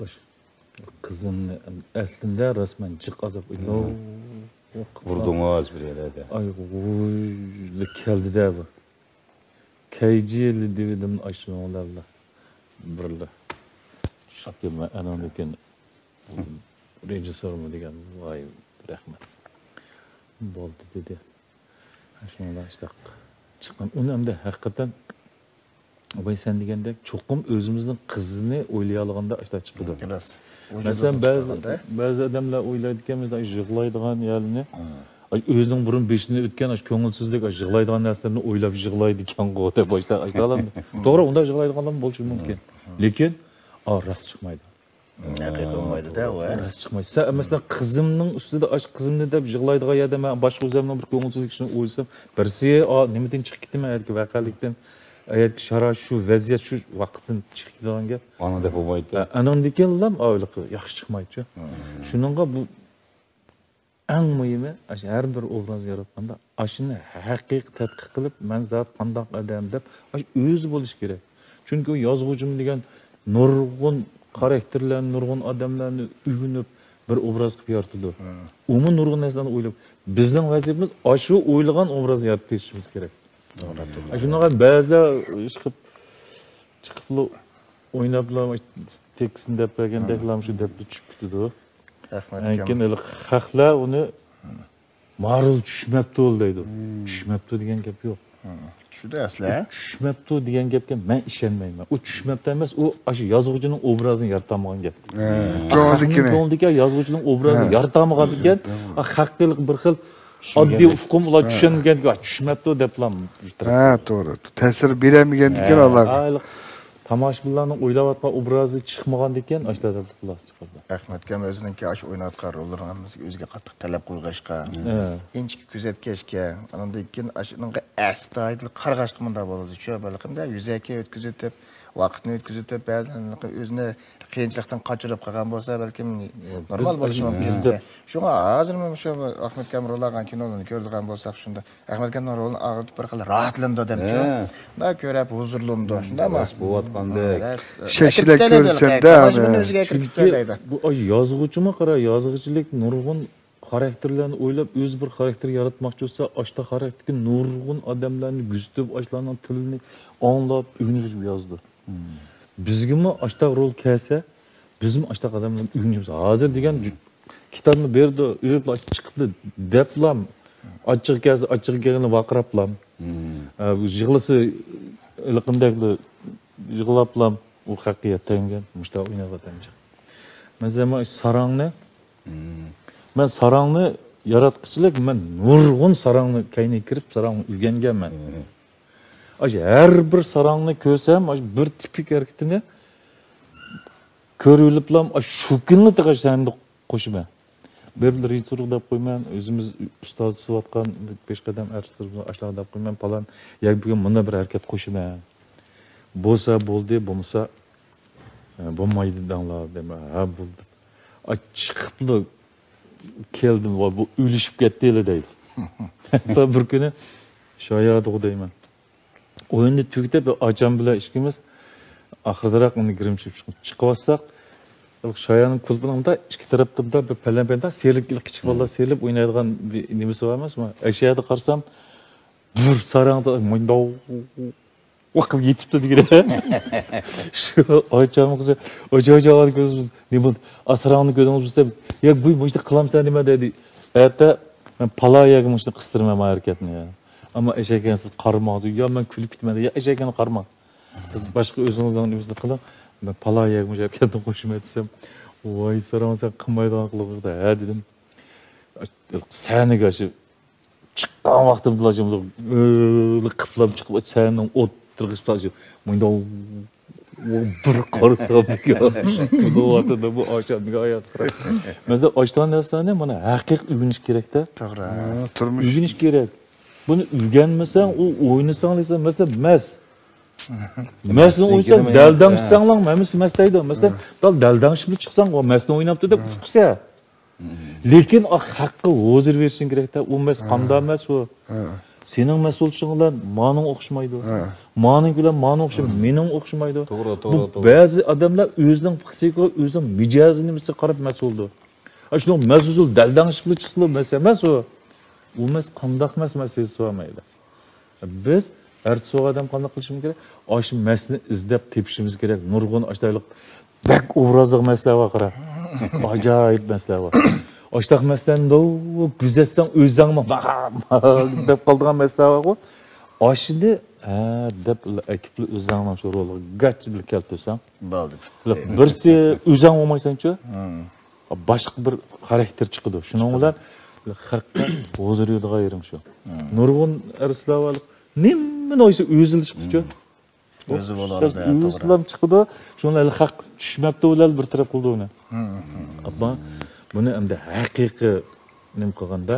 قىزىمنى ئەسلىمدە رەسمەن جىق ئازاب. ئۇردۇڭىز بىر يەردە. ئاي، ۋۇي، كەلدى-دە بۇ. كەيجىل دېۋىدىم ئاشۇنىڭ بىلەنلا. بىرلا چۈشۈپ كەلمە، ئاناندىن كېيىن رېژىسسورمۇ دېگەن، ۋاي، رەھمەت. بولدى دېدى. شۇنىڭ بىلەن ئىشتاق چىققان. ئۇنى ئەمدى ھەقىقەتەن، ۋاي، سەن دېگەندەك، چوقۇم ئۆزىمىزنىڭ قىزىنى ئويلىيالىغاندا ئىشتاق چىقىدۇ. راست. مەسىلەن، بەزى، بەزى ئادەملەر ئويلايدىكەن، مەسىلەن، يىغلايدىغان يەرنى، ئاي، ئۆزىنىڭ بۇرۇن بېشىدىن ئۆتكەن ئاشۇ كۆڭۈلسىزلىك، ئاشۇ يىغلايدىغان نەرسىلەرنى ئويلاپ يىغلايدىكەنغۇ دەپ باشتا ئاشۇنداقلار. توغرا، ئۇنداق يىغلايدىغانلارمۇ بولۇشى مۇمكىن. لېكىن، ئا، راست چىقمايدۇ. ھەقىقىي بولمايدۇ-دە، ئۇ، ھە. راست چىقمايدۇ. سەن، مەسىلەن، قىزىمنىڭ ئۈستىدە ئاشۇ قىزىمنى دەپ يىغلايدىغان يەردە مەن باشقا ئۆزۈمنىڭ بىر كۆڭۈلسىزلىك ئىشىنى ئويلىسام، بىرسى، ئا، نېمىدىن چىقىپ كېتىمەن، ئەيەردىكى ۋەقەلىكتىن، ئەيەردىكى شارائىت، شۇ ۋەزىيەت، شۇ ۋاقىتتىن چىقىپ كېتىدىغان گەپ. ئانا دەپ بولمايدۇ. ئە، ئانىڭدىن كېيىنلا، ئا، ياخشى چىقمايدۇ. شۇنىڭغا بۇ ئەڭ مۇھىمى، ئاشۇ ھەر بىر ئوبراز ياراتقاندا، ئاشۇنى ھەقىقىي تەتقىق قىلىپ، مەن زات قانداق ئادەم دەپ، ئاشۇ ئۆزى بولۇشى كېرەك. چۈنكى ئۇ يازغۇچىمۇ دېگەن نۇرغۇن خاراكتېرلەرنى، نۇرغۇن ئادەملەرنى ئۆگىنىپ، بىر ئوبراز قىلىپ يارىتىدۇ. ئۇمۇ نۇرغۇن نەرسىلەرنى ئويلاپ، بىزنىڭ ۋەزىپىمىز ئاشۇ ئويلىغان ئوبرازنى يارىتىپ بېرىشىمىز كېرەك. شۇنداق بەزىلەر چىقىپ، چىقىپلا ئويناپلا، تېكىستنى دەپ بەرگەندەكلا شۇ دەپلا چۈشۈپ كېتىدۇ. رەھمەت. لېكىن ھېلى خەقلەر ئۇنى مارۇل چۈشمەپتۇ دەيدۇ. چۈشمەپتۇ دېگەن گەپ يوق. چۈشىدۇ ئەسلى. چۈشمەپتۇ دېگەن گەپكە مەن ئىشەنمەيمەن. ئۇ چۈشمەپتۇ ئەمەس، ئۇ ئاشۇ يازغۇچىنىڭ ئوبرازىنى يارىتالمىغان گەپ. كۆڭلىدىكىنى. كۆڭلىدىكى يازغۇچىنىڭ ئوبرازىنى يارىتالمىغان دېگەن، خەققە بىر خىل ئاددىي ئۇقۇم، ئۇلار چۈشەنمىگەن، چۈشمەپتۇ دەپلا. ھە، توغرا. تەسىر بېرەلمىگەندىكىن ئۇلار. تاماشىبىنلارنىڭ ئويلاۋاتقان ئوبرازى چىقمىغاندىكىن، ئاشۇنداق دەپ خۇلاسە چىقىرىدۇ. ئەخمەتكەم ئۆزىنىڭكى ئاشۇ ئويناۋاتقان روللىرىنىڭ ھەممىسىگە ئۆزىگە قاتتىق تەلەپ قويغاچقا، ئىنچىكە كۆزەتكەچكە، ئاندىن كېيىن ئاشۇنىڭغا ئەستايىدىل قارىغاچقا مۇنداق بولىدۇ. شۇ بەلكىمدە يۈزەكى ئۆتكۈزۈۋېتىپ، ۋاقىتنى ئۆتكۈزۈۋېتىپ، بەزىلەرنىڭ ئۆزىنى قىيىنچىلىقتىن قاچۇرۇپ قالغان بولسا، بەلكىم نورمال بولۇشى مۇمكىن. شۇڭا ھازىرمۇ مۇشۇ ئەخمەتكەم رول ئالغان كىنولارنى كۆرىدىغان بولساق، شۇنداق ئەخمەتكەمنىڭ رولىنى ئاغرىتىپ بىر خىل راھەتلىنىدۇ دەمچۇ. شۇنداق كۆرۈپ ھۇزۇرلىنىدۇ. شۇنداقمۇ؟ راست بولۇۋاتقاندەك. شەكىللەر كۆرسەمدە، ئەكەپ كېتەلەيدۇ. بۇ، ئاي، يازغۇچىمۇ قارا، يازغۇچىلىك نۇرغۇن خاراكتېرلەرنى ئويلاپ، ئۆزى بىر خاراكتېر ياراتماقچى بولسا، ئاشتا خاراكتېردىكى نۇرغۇن ئادەملەرنى كۆزىتىپ، ئاشۇلارنىڭ تىلىنى ئاڭلاپ، ئۆگىنىپ يازىدۇ. بىزگىمۇ ئاشتاق رول كەلسە، بىزمۇ ئاشتاق ئادەملەرنى ئۆگىنىمىز. ھازىر دېگەن كىتابنى بېرىدۇ، ئۆگىنىپلا چىقىپلا دەپلام، ئاچچىقى كەلسە، ئاچچىقى كەلگەندە ۋارقىراپلام. ئە، بۇ يىغلىسا، ھېلىقىندەكلا يىغلاپلام، ئۇ خەققە يەتەلمىگەن، مۇشۇنداق ئويناۋاتامچۇ. مەسىلەن، مانا ساراڭنى، مەن ساراڭنى ياراتقۇچىلىك، مەن نۇرغۇن ساراڭنى كەينىگە كىرىپ، ساراڭنى ئۆگەنگەنمەن. ئاشۇ ھەر بىر ساراڭنى كۆرسەم، ئاشۇ بىر تىپىك ھەرىكىتىنى كۆرۈۋېلىپلام، ئاشۇ كۈنلا تېخى سەھنىدە قوشىمەن. بىر رېژىسسور دەپ قويىمەن، ئۆزىمىز ئۇستاز تۇتۇۋاتقان پېشقەدەم ئارتىسلىرىمىزغا ئاشۇلارغا دەپ قويىمەن، پالان، ياكى بۈگۈن مۇنداق بىر ھەرىكەت قوشىمەن. بولسا بولدى، بولمىسا، ئە، بولمايدۇ دەڭلار دەيمەن. ھە، بولدى. ئاي، چىقىپلا كەلدىم، ۋاي، بۇ ئۆلۈشۈپ كەتتى ئىلى دەيدۇ. ھەتتا بىر كۈنى شايادىغۇ دەيمەن. ئويۇننى تۈگىتىپ، ئاچام بىلەن ئىككىمىز ئاخىرىراق ئۇنى گىرىم چېپىپ چىقىۋاتساق، شايانىڭ كۇلۇبىنىڭ مۇنداق ئىككى تەرەپتە مۇنداق بىر پەلەن-پەلەن سېرىق، كىچىك بالىلار سېرىلىپ ئوينايدىغان بىر نېمىسى بار ئەمەسمۇ؟ ئەشۇ يەردە قارىسام، بىر ساراڭ مۇنداق ۋاقىپ يېتىپتۇ دېگىنە. شۇ ئاچامنىڭ قىزى، ئاچا، ئاچا، نېمە بولدى؟ ئا، ساراڭنى كۆردۈڭىزمۇ دېسەم، يا، گۇي، مۇشۇنى قىلامسەن نېمە دېدى. ئەتە مەن پالا يەرگە مۇشۇنى قىستۇرىمەن، ما ھەرىكەتنى يا. ئەمما ئەشەكەن سىز قارىماڭ. يا، مەن كۈلۈپ كېتىمەن. يا، ئەشەكەن قارىماڭ. سىز باشقا ئۆزىڭىزنىڭ نېمىسىنى قىلىڭ. مەن پالا يەرگە مۇشۇ ھەرىكەتنى قوشىمەن دېسەم، ۋاي، ساراڭ، سەن قىلمايدىغان قىلىقىڭدا، ھە، دېدىم. سەھنىگە شۇ چىققان ۋاقتىمدىلا شۇنداق ئۆلە قىپلام چىقىپ، سەھنىنىڭ ئوتتۇرىغا شۇ مۇنداق بىر قارىسام، بۇ ئاچامنىڭ ھاياتى قارا. مەسىلەن، ئاشۇنداق نەرسىلەرنى مانا ھەقىقىي ئۆگىنىش كېرەكتە. توغرا. تۇرمۇش. ئۆگىنىش كېرەك. بۇنى ئۆگەنمىسەڭ، ئۇ ئوينىساڭ دېسە، مەسىلەن، مەس. مەسنى ئوينىساڭ، دەلدەڭشىسەڭلار، ھەممىسى مەس دەيدۇ. مەسىلەن، دال دەلدەڭشىپ چىقساڭ، ئۇ مەسنى ئويناپتۇ دەپ ئۇقىسەن. لېكىن ئا، خەققە ھۇزۇر بېرىشىڭ كېرەكتە، ئۇ مەس قانداق مەس ئۇ؟ سېنىڭ مەسئۇلچىلىقىڭ بىلەن مانىڭ ئوخشىمايدۇ. مانىڭكى بىلەن مانىڭ ئوخشىمايدۇ، مېنىڭ ئوخشىمايدۇ. توغرا، بۇ توغرا، توغرا. بەزى ئادەملەر ئۆزىنىڭ پسىخىكا، ئۆزىنىڭ مىجەزى نېمىسىگە قاراپ مەس بولىدۇ. ئاشۇنىڭ مەس ئۇزۇل دەلدەڭشىپلا چىقسىلا مەس ئەمەس ئۇ. ئۇ مەس قانداق مەس، مەس ھېسابلىمايدۇ. بىز ئەرتىس بولغان ئادەم قانداق قىلىشىمىز كېرەك؟ ئاشۇ مەسنى ئىزدەپ تېپىشىمىز كېرەك. نۇرغۇن ئاشۇنداق بەك ئوبرازلىق مەسلەر بار، قارا. ئاجايىپ مەسلەر بار. ئاشۇنداق مەسلەرنى گۈزەتسەڭ ئۆزۈڭمۇ دەپ قالىدىغان مەسلەر بارغۇ. ئاشۇنى ھە دەپ ئەكىپلا ئۆزۈڭنىڭ شۇ رولىغا گاچچىدىلا كەلتۈرسەڭ. بولدى. بىرسى ئۆزۈڭ بولمايسەنچۇ؟ باشقا بىر خاراكتېر چىقىدۇ. شۇنىڭ بىلەن خەققە ھۇزۇر يۇتىدىغان يېرىڭ شۇ. نۇرغۇن ئەرتىسلەر بار، نېمىنى ئوينىسا ئۆزىلا چىقىدۇچۇ. ئۆزى بولىدۇ، توغرا. ئۆزىلا چىقىدۇ. شۇنى ھېلى خەق چۈشمەپتۇ، ئۇلار بىر تەرەپ قىلىدۇ ئۇنى. ئەمما بۇنى ئەمدى ھەقىقىي نېمە قىلغاندا،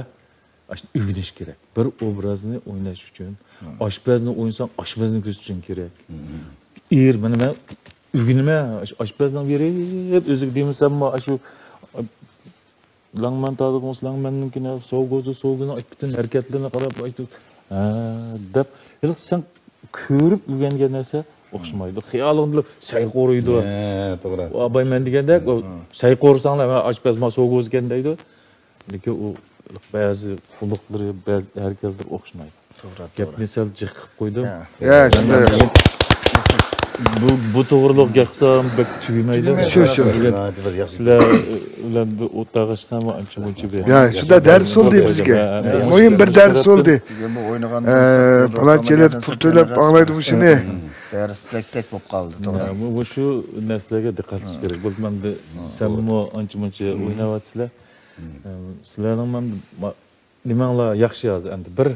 ئاشۇنى ئۆگىنىش كېرەك. بىر ئوبرازنى ئويناش ئۈچۈن، ئاشپەزنى ئوينىساڭ، ئاشپەزنى كۆرسىتىشىڭ كېرەك. ئېرى، مانا مەن ئۆگىنىمەن، ئاشۇ ئاشپەزنىڭ بېرىپ ئۆزىگە دېمىسەممۇ، ئاشۇ لەڭمەن تازىغۇس، لەڭمەننىڭكىنى، سوگوزى، سوگوزنىڭ پۈتۈن ھەرىكەتلىرىنى قاراپ، ئاشۇ، ھە، دەپ، ھېلىقى سەن كۆرۈپ ئۆگەنگەن نەرسە ئوخشىمايدۇ. خىيالىڭدا سەي قورۇيدۇ. ھە، توغرا. ئاباي مەن دېگەندەك، سەي قورۇساڭلار، ھە، ئاشپەز ما سوگوز ئىكەن دەيدۇ. لېكىن ئۇ بەزى قۇلۇقلىرى، بەزى ھەرىكەتلىرى ئوخشىمايدۇ. توغرا، گەپنى سەل جىق قىلىپ قويدۇم. يا، شۇنداق. بۇ، بۇ توغرىلىق گەپ قىلسام بەك تۈگىمەيدۇ. شۇ، شۇ. سىلەر، سىلەر بىلەن بىر ئوتتاغا چىققان ئانچە مۇنچە بىر. يا، شۇنداق دەرس بولدى بىزگە. مۇھىم بىر دەرس بولدى. بۈگۈن بۇ ئوينىغان ئە، پالانچى ئېلىپ پۇل تۆلەپ ئاڭلايدۇ بۇ ئىشنى. دەرسلىكتەك بولۇپ قالدى، توغرا. يا، بۇ، بۇ شۇ نەرسىلەرگە دىققەت قىلىش كېرەك. بولۇپمۇ ئەمدى سەنمۇ ئانچە مۇنچە ئويناۋاتىسىلەر. ئە، سىلەرنىڭ مەن نېمەڭلار ياخشى ھازىر ئەمدى بىر،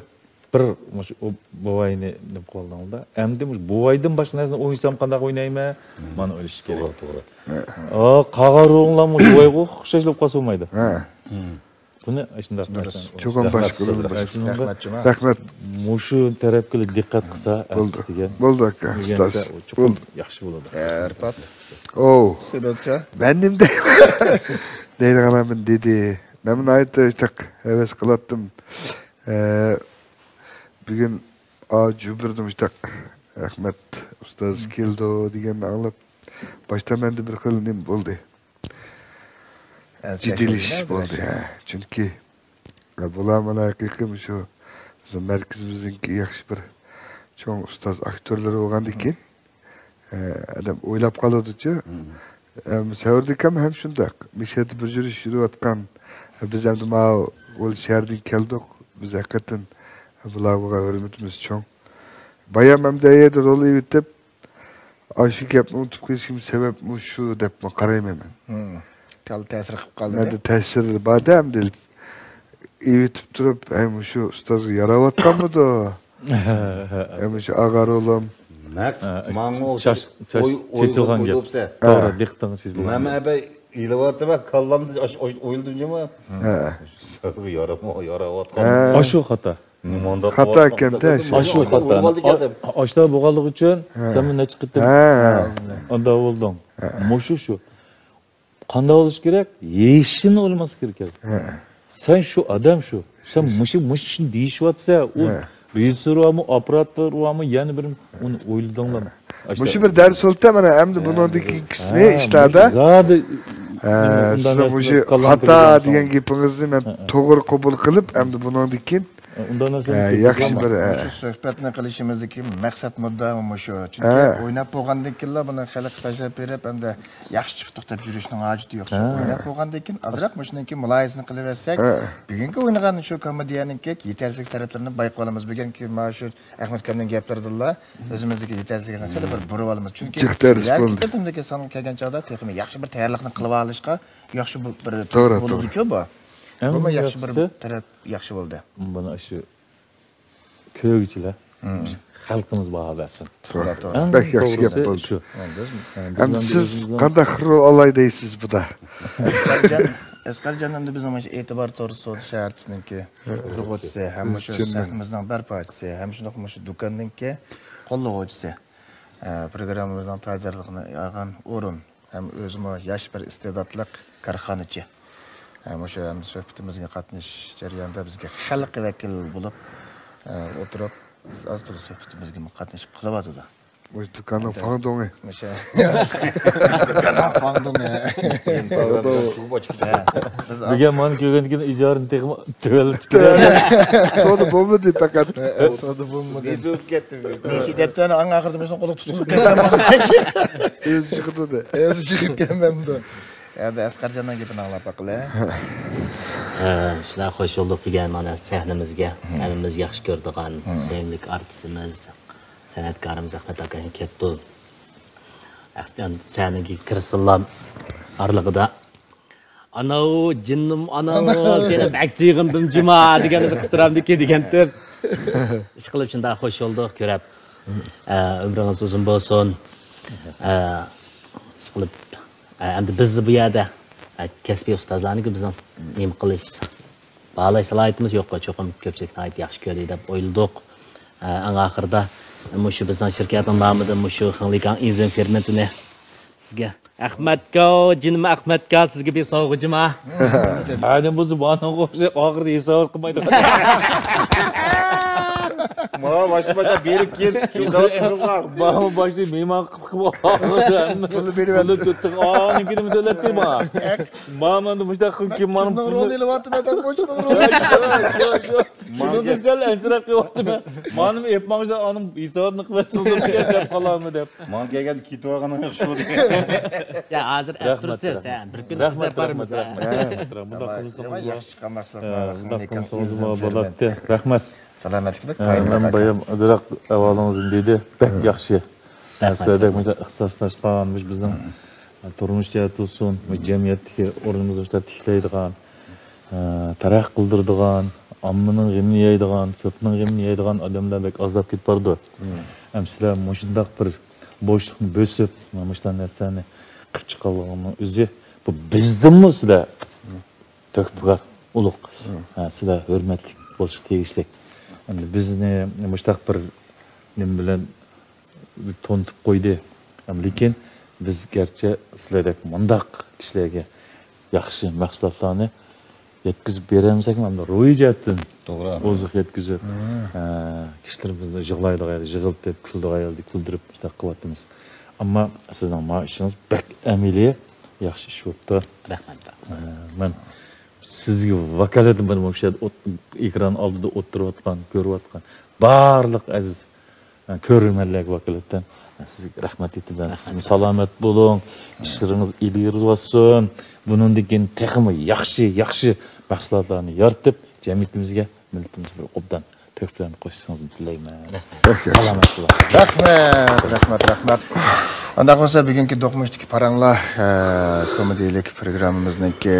بىر مۇشۇ ئۇ بوۋاينى نېمە قىلىۋالدىڭلار. ئەمدى مۇشۇ بوۋايدىن باشقا نەرسىنى ئوينىسام قانداق ئوينايمەن؟ مانا ئويلىشىش كېرەك. توغرا، توغرا. ئا، قالغان روھۇڭلار مۇشۇ بوۋايغا ئوخشاش بولۇپ قالسا بولمايدۇ. بۇنى شۇنداق دۇرۇس. چوقۇم باشقا بىر، رەھمەت، رەھمەت. مۇشۇ تەرەپكە دىققەت قىلسا، بولدى. ئەرتىس دېگەن. بولدى، ئاكا، ئۆگەنسە، ئۇستاز. ئۇ چوقۇم ياخشى بولىدۇ. ئەرپات. ئوۋ. سېنىڭچە؟ مەن نېمە دەيمەن؟ دەيدىغانلار مېنى دېدى. مەن ناھايىتى ھەۋەس قىلاتتىم. ئە، بۈگۈن ئا، جۇبىردا مۇشتاق ئەخمەت ئۇستاز كېلىدۇ دېگەننى ئاڭلاپ، باشتا مەندە بىر خىل نېمە بولدى. جىددىيلىشىش بولدى، ھە. چۈنكى، ھە، بۇلار مانا ھەقىقىي مۇشۇ بىزنىڭ مەركىزىمىزنىڭكى ياخشى بىر چوڭ ئۇستاز ئاكتيورلىرى بولغاندىكىن، ئە، ئادەم ئويلاپ قالىدۇچۇ. ئە، سەۋردىكام ھەم شۇنداق. مەشەدە بىر يۈرۈش يۈرۈۋاتقان. ئە، بىز ئەمدى ماۋۇ شەھەردىن كەلدۇق. بىز ھەقىقەتەن بۇلارغا ھۆرمىتىمىز چوڭ. بايام ئەمدى ئەيەردە رول ئېۋىتىپ، ئاشۇ گەپنى ئۇنتۇپ قېلىشىم سەۋەبمۇ شۇ دەپمۇ قارايمەن مەن. كاللا تەسىر قىلىپ قالدى. مەندە تەسىر بار-دە ئەمدى. ئېۋىتىپ تۇرۇپ، ھەي، مۇشۇ ئۇستازغا ياراۋاتقانمىدۇ؟ ھەي، مۇشۇ ئاغا رولۇم. نەق ھە، ماڭا چاچ-، چاچ-، ئوي-، ئوي-، چېچىلغان گەپ. ئويلىدىپسە. توغرا، ھە. دىققىتىڭ چېچىلغان. مەن ئەبەي ئېلىۋاتىمەن، كاللامدا ئاشۇ ئوي-، ئويلىدىم جۇمۇ. ھە. ئۇستازغا يارىمۇ، ياراۋاتقان. ھە. ئاشۇ خاتا. مۇنداق خاتا ئىكەن-دە، شۇ. ئاشۇ خاتا. ئا-، ئاشۇنداق بولغانلىقى ئۈچۈن ھە. سەن بۇنى نەچچە قېتىم ھە. ئاندا بولدۇڭ. ھە. مۇشۇ شۇ. قانداق بولۇش كېرەك؟ ھېچنېمە ئويلىماسلىق كېرەك. ھە. سەن شۇ ئادەم شۇ. سەن مۇشۇ، مۇشۇ ئىشنى دېيىشىۋاتسا، ئۇ ھە. رېژىسسور بارمۇ، ئاپپاراتور بارمۇ، يەنە بىر ئۇنى ئويلىدىڭلارمۇ؟ مۇشۇ بىر دەرس بولدى مانا، ئەمدى ھە، بۇنىڭدىن كېيىنكىسىنى ھە، ئىشلاردا. زادى ھە، ئۇنداق سىزنىڭ نەرسىلەر مۇشۇ كاللام خاتا كىرگەن دېگەن چاغ. گېپىڭىزنى مەن ھە، ھە. توغرا قوبۇل قىلىپ، ئەمدى بۇنىڭدىن كېيىن ئۇنداق نەرسە ھە، ياخشى بىر، ھە. مۇشۇ سۆھبەتنى قىلىشىمىزدىكى مەقسەت مۇددىئا مۇشۇ. چۈنكى ھە. ئويناپ بولغاندىن كېيىنلا بۇنى خەلققە تەشەپ بېرىپ، ئەمدى ياخشى چىقتۇق دەپ يۈرۈشنىڭ ھاجىتى يوق. ھە. ئويناپ بولغاندىن كېيىن ئازراق مۇشۇنىڭكى مۇلاھىزىنى قىلىۋەتسەك، ھە. بۈگۈنكى ئوينىغان شۇ كومېدىيەنىڭكى يېتەرسىزلىك تەرەپلىرىنى بايقىۋالىمىز. بۈگۈنكى مانا شۇ ئەخمەت ئاكامنىڭ گەپلىرىدىنلا ئۆزىمىزدىكى يېتەرسىزلىكنى خېلى بىر بۇرۇۋالىمىز. چۈنكى جىق دەرس بولدى. قېتىمدىكى سانغا كەلگەن چاغدا تېخىمۇ ياخشى بىر تەييارلىقنى قىلىۋالىشقا ياخشى بۇ-، بىر توغرا، بولىدىچۇ بۇ. ئەڭ بۇمۇ ياخشى بىر ياخشىسى تەرەپ ياخشى بولدى. مانا شۇ كۆرگۈچىلەر، مم. خەلقىمىز باھا بەرسۇن. توغرا، توغرا. ئەڭ بەك ياخشى گەپ توغرىسى بولدى. شۇ. ھە، بىز، ھە، بىز ئەمدى سىز قانداق رول ئالاي دەيسىز بۇدا؟ ئەسقەرجان، ئەسقەرجان ئەمدى بىزنىڭ مۇشۇ ئېتىبار تورى سودا شەھەرچىسىنىڭكى ئۇرغۇچىسى، ھەم مۇشۇ چىممەن. سەھنىمىزنىڭ بەرپاچىسى، ھەم شۇنداق مۇشۇ دۇكاننىڭكى قوللىغۇچىسى. ئە، پروگراممىمىزنىڭ تاجدارلىقىنى ئالغان ئورۇن. ھەم ئۆزىمۇ ياش بىر ئىستېداتلىق كارخانىچى. ھە، مۇشۇ ھەم سۆھبىتىمىزگە قاتنىشىش جەريانىدا بىزگە خەلققە ۋەكىل بولۇپ، ئە، ئولتۇرۇپ، ئاز تولا سۆھبىتىمىزگىمۇ قاتنىشىپ قېلىۋاتىدۇ. مۇشۇ دۇكاننىڭ فاڭدۇڭى. مۇشۇ دۇكاننىڭ فاڭدۇڭى. ھە، بىز ئاز بۈگۈن مانا كۆرگەندىن كېيىن ئىجارىنى تېخىمۇ تۆۋەنلىتىپ بېرەلىسەن. سودا بولمىدى پەقەت. ھە، سودا بولمىدى. نېسى ئۆتۈپ كەتتى بۈگۈن. نېسى دەپتۇ، ئەنە ئەڭ ئاخىرىدا مۇشۇنى قولغا تۇتۇپ كەلسەم. ئۆزى چىقىدۇ دە. ئۆزى چىقىپ كەلمەمدۇ. ئەمدى ئەسقەرجاننىڭ گېپىنى ئاڭلاپ باقىلى. ئە، شۇنداق خوش بولدۇق بۈگۈن مانا سەھنىمىزگە. ھەممىمىز ياخشى كۆرىدىغان سۆيۈملۈك ئارتىسىمىز، سەنئەتكارىمىز ئەخمەت ئاكا كەپتۇ. ئەخمەتجان سەھنىگە كىرسىلا ئارىلىقىدا، «ئاناۋۇ، جىنىم، ئاناۋۇ، سېنى بەك سېغىندىم جۇما» دېگەن بىر قىستۇرامدىكى دېگەنتىم. ئىشقىلىپ شۇنداق خوش بولدۇق كۆرۈپ. ئە، ئۆمرىڭىز ئۇزۇن بولسۇن. ئە، ئىشقىلىپ، ئە، ئەمدى بىز بۇ يەردە، ئە، كەسپىي ئۇستازلارنىڭكى بىزنىڭ نېمە قىلىش، باھالاش سالاھىيىتىمىز يوققۇ، چوقۇم كۆپچىلىك ناھايىتى ياخشى كۆردى دەپ ئويلىدۇق. ئە، ئەڭ ئاخىرىدا مۇشۇ بىزنىڭ شىركەتنىڭ نامىدىن مۇشۇ خېڭلىكاڭ ئىزىن فېرمېنتىنى سىزگە. ئەخمەتكا، جېنىم ئەخمەتكا، سىزگە بىر سوۋغا جۇما. ئادەم بولسا بانىڭغا ئوخشاپ ئاخىرىدا ھېسابات قىلمايدۇ. مانا باشتا باشتا بېرىپ كېلىپ ھېسابات قىلغان. باشتا مېھمان قىلىپ قىلىپ ئاخىرىدا ھەممە پۇلنى بېرىۋەتتى. پۇلنى تۆتتىن ئانىڭ كىرىمى تۆلەتتى ما. ما مەندە مۇشتاق قىلىپ كېيىن مانا كىمنىڭ رولىنى ئېلىۋاتىمەن دەپ قويۇشنىڭ رولى. شۇنىڭدىن سەل ئەنسىرەپ قېلىۋاتىمەن. مانىمۇ ئېلىپ ماڭىشتا ئانىڭ ھېساباتنى قىلىۋەتسىڭىز دەپ قالامەن دەپ. ماڭا كەلگەندە كېتىۋالغىنىڭ ياخشى بولدى. يا، ھازىر ئەپ رەھمەت، تۇرسىز، رەھمەت. ھە، بىر كۈن رەھمەت، ئىزدەپ بارىمىز، رەھمەت، ھە. رەھمەت، رەھمەت. مۇنداق قىلسىڭىز ياخشى چىققان مەھسۇلاتلار، ھە، مۇنداق قىلسىڭىز بولاتتى. رەھمەت. سالامەتلىك بەك ھە، قايىل مەن بايام ئازراق ئەھۋالىڭىزنى دېدى، بەك ياخشى. ھە، سىلەر بەك مۇشۇنداق ئىختىساسلاشقان، مۇشۇ بىزنىڭ تۇرمۇش جەھەتتە بولسۇن، مۇشۇ جەمئىيەتتىكى ئورنىمىزنى مۇشۇنداق تىكلەيدىغان، ئە، تەرەققىي قىلدۇرىدىغان، ئاممىنىڭ غېمىنى يەيدىغان، كۆپنىڭ غېمىنى يەيدىغان ئادەملەر بەك ئازلاپ كېتىپ بارىدۇ. ھەم سىلەر مۇشۇنداق بىر بوشلۇقنى بۆسۈپ، مانا مۇشۇنداق نەرسىلەرنى قىلىپ چىققانلىقىڭلارنىڭ ئۆزى، بۇ بىزدىنمۇ سىلەر تۆھپىكار، ئۇلۇغ. ھە، سىلەر ھۆرمەتلىك بولۇشقا تېگىشلىك. ئەمدى بىزنى مۇشۇنداق بىر نېمە بىلەن تونۇتۇپ قويدى. لېكىن بىز گەرچە سىلەردەك مۇنداق كىشىلەرگە ياخشى مەھسۇلاتلارنى يەتكۈزۈپ بېرەلمىسەكمۇ، ئەمدى روھىي جەھەتتىن توغرا. ئوزۇق يەتكۈزۈپ، ھە، كىشىلىرىمىزنى يىغلايدىغان يەردە يىغلىتىپ، كۈلىدىغان يەردە كۈلدۈرۈپ، مۇشۇنداق قىلىۋاتىمىز. ئەمما سىزنىڭ مانا ئىشىڭىز بەك ئەمەلىي، ياخشى ئىش بوپتۇ. رەھمەت. ھە، مەن سىزگە ۋاكالىتەن مانا مۇشۇ يەردە ئوت-، ئېكران ئالدىدا ئولتۇرۇۋاتقان، كۆرۈۋاتقان بارلىق ئەزىز، ئە، كۆرۈرمەنلەرگە ۋاكالىتەن، ئە، سىزگە رەھمەت ئېيتىمەن. سىزمۇ سالامەت بولۇڭ، ئىشلىرىڭىز ئىلگىرىلىۋاتسۇن. بۇنىڭدىن كېيىن تېخىمۇ ياخشى، ياخشى مەھسۇلاتلارنى يارىتىپ، جەمئىيىتىمىزگە، مىللىتىمىزگە بىر ئوبدان كۆپ بىلەن قوشۇشىڭىزنى تىلەيمەن. سالامەت بولۇڭ. رەھمەت، رەھمەت، رەھمەت. ئانداق بولسا، بۈگۈنكى دوقمۇشتىكى پاراڭلار، ئە، كومېدىيىلىك پروگراممىمىزنىڭكى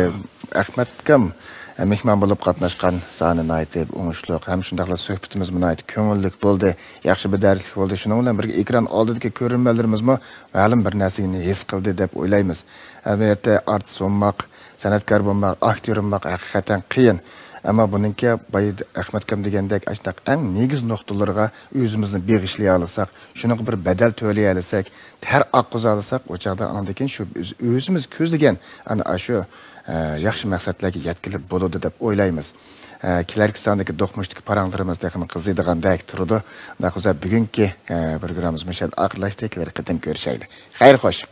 ئەخمەت ئاكام، ئە، مېھمان بولۇپ قاتناشقان سانى ناھايىتى ئوڭۇشلۇق ھەم شۇنداقلا سۆھبىتىمىزمۇ ناھايىتى كۆڭۈللۈك بولدى. ياخشى بىر دەرسلىك بولدى. شۇنىڭ بىلەن بىرگە ئېكران ئالدىدىكى كۆرۈرمەنلىرىمىزمۇ مەلۇم بىر نەرسىنى ھېس قىلدى دەپ ئويلايمىز. ئەمەلىيەتتە ئارتىس بولماق، سەنئەتكار بولماق، ئاكتيور بولماق ھەقىقەتەن قىيىن. ئەمما بۇنىڭكى بايا ئەخمەت ئاكام دېگەندەك ئاشۇنداق ئەڭ نېگىز نۇقتىلىرىغا ئۆزىمىزنى بېغىشلىيالىساق، شۇنىڭغا بىر بەدەل تۆلىيەلىسەك، تەر ئاققۇزالىساق، ئۇ چاغدا ئاندىن كېيىن شۇ بىز ئۆزىمىز كۆزلىگەن ئەنە ئاشۇ، ئە، ياخشى مەقسەتلەرگە يەتكىلى بولىدۇ دەپ ئويلايمىز. ئە، كېلەركى ساندىكى دوقمۇشتىكى پاراڭلىرىمىز تېخىمۇ قىزىيدىغاندەك تۇرىدۇ. ئۇنداق بولسا بۈگۈنكى، ئە، پروگراممىمىز مۇشۇ يەردە ئاخىرلاشتى. كېلەر قېتىم كۆرۈشەيلى. خەير خوش.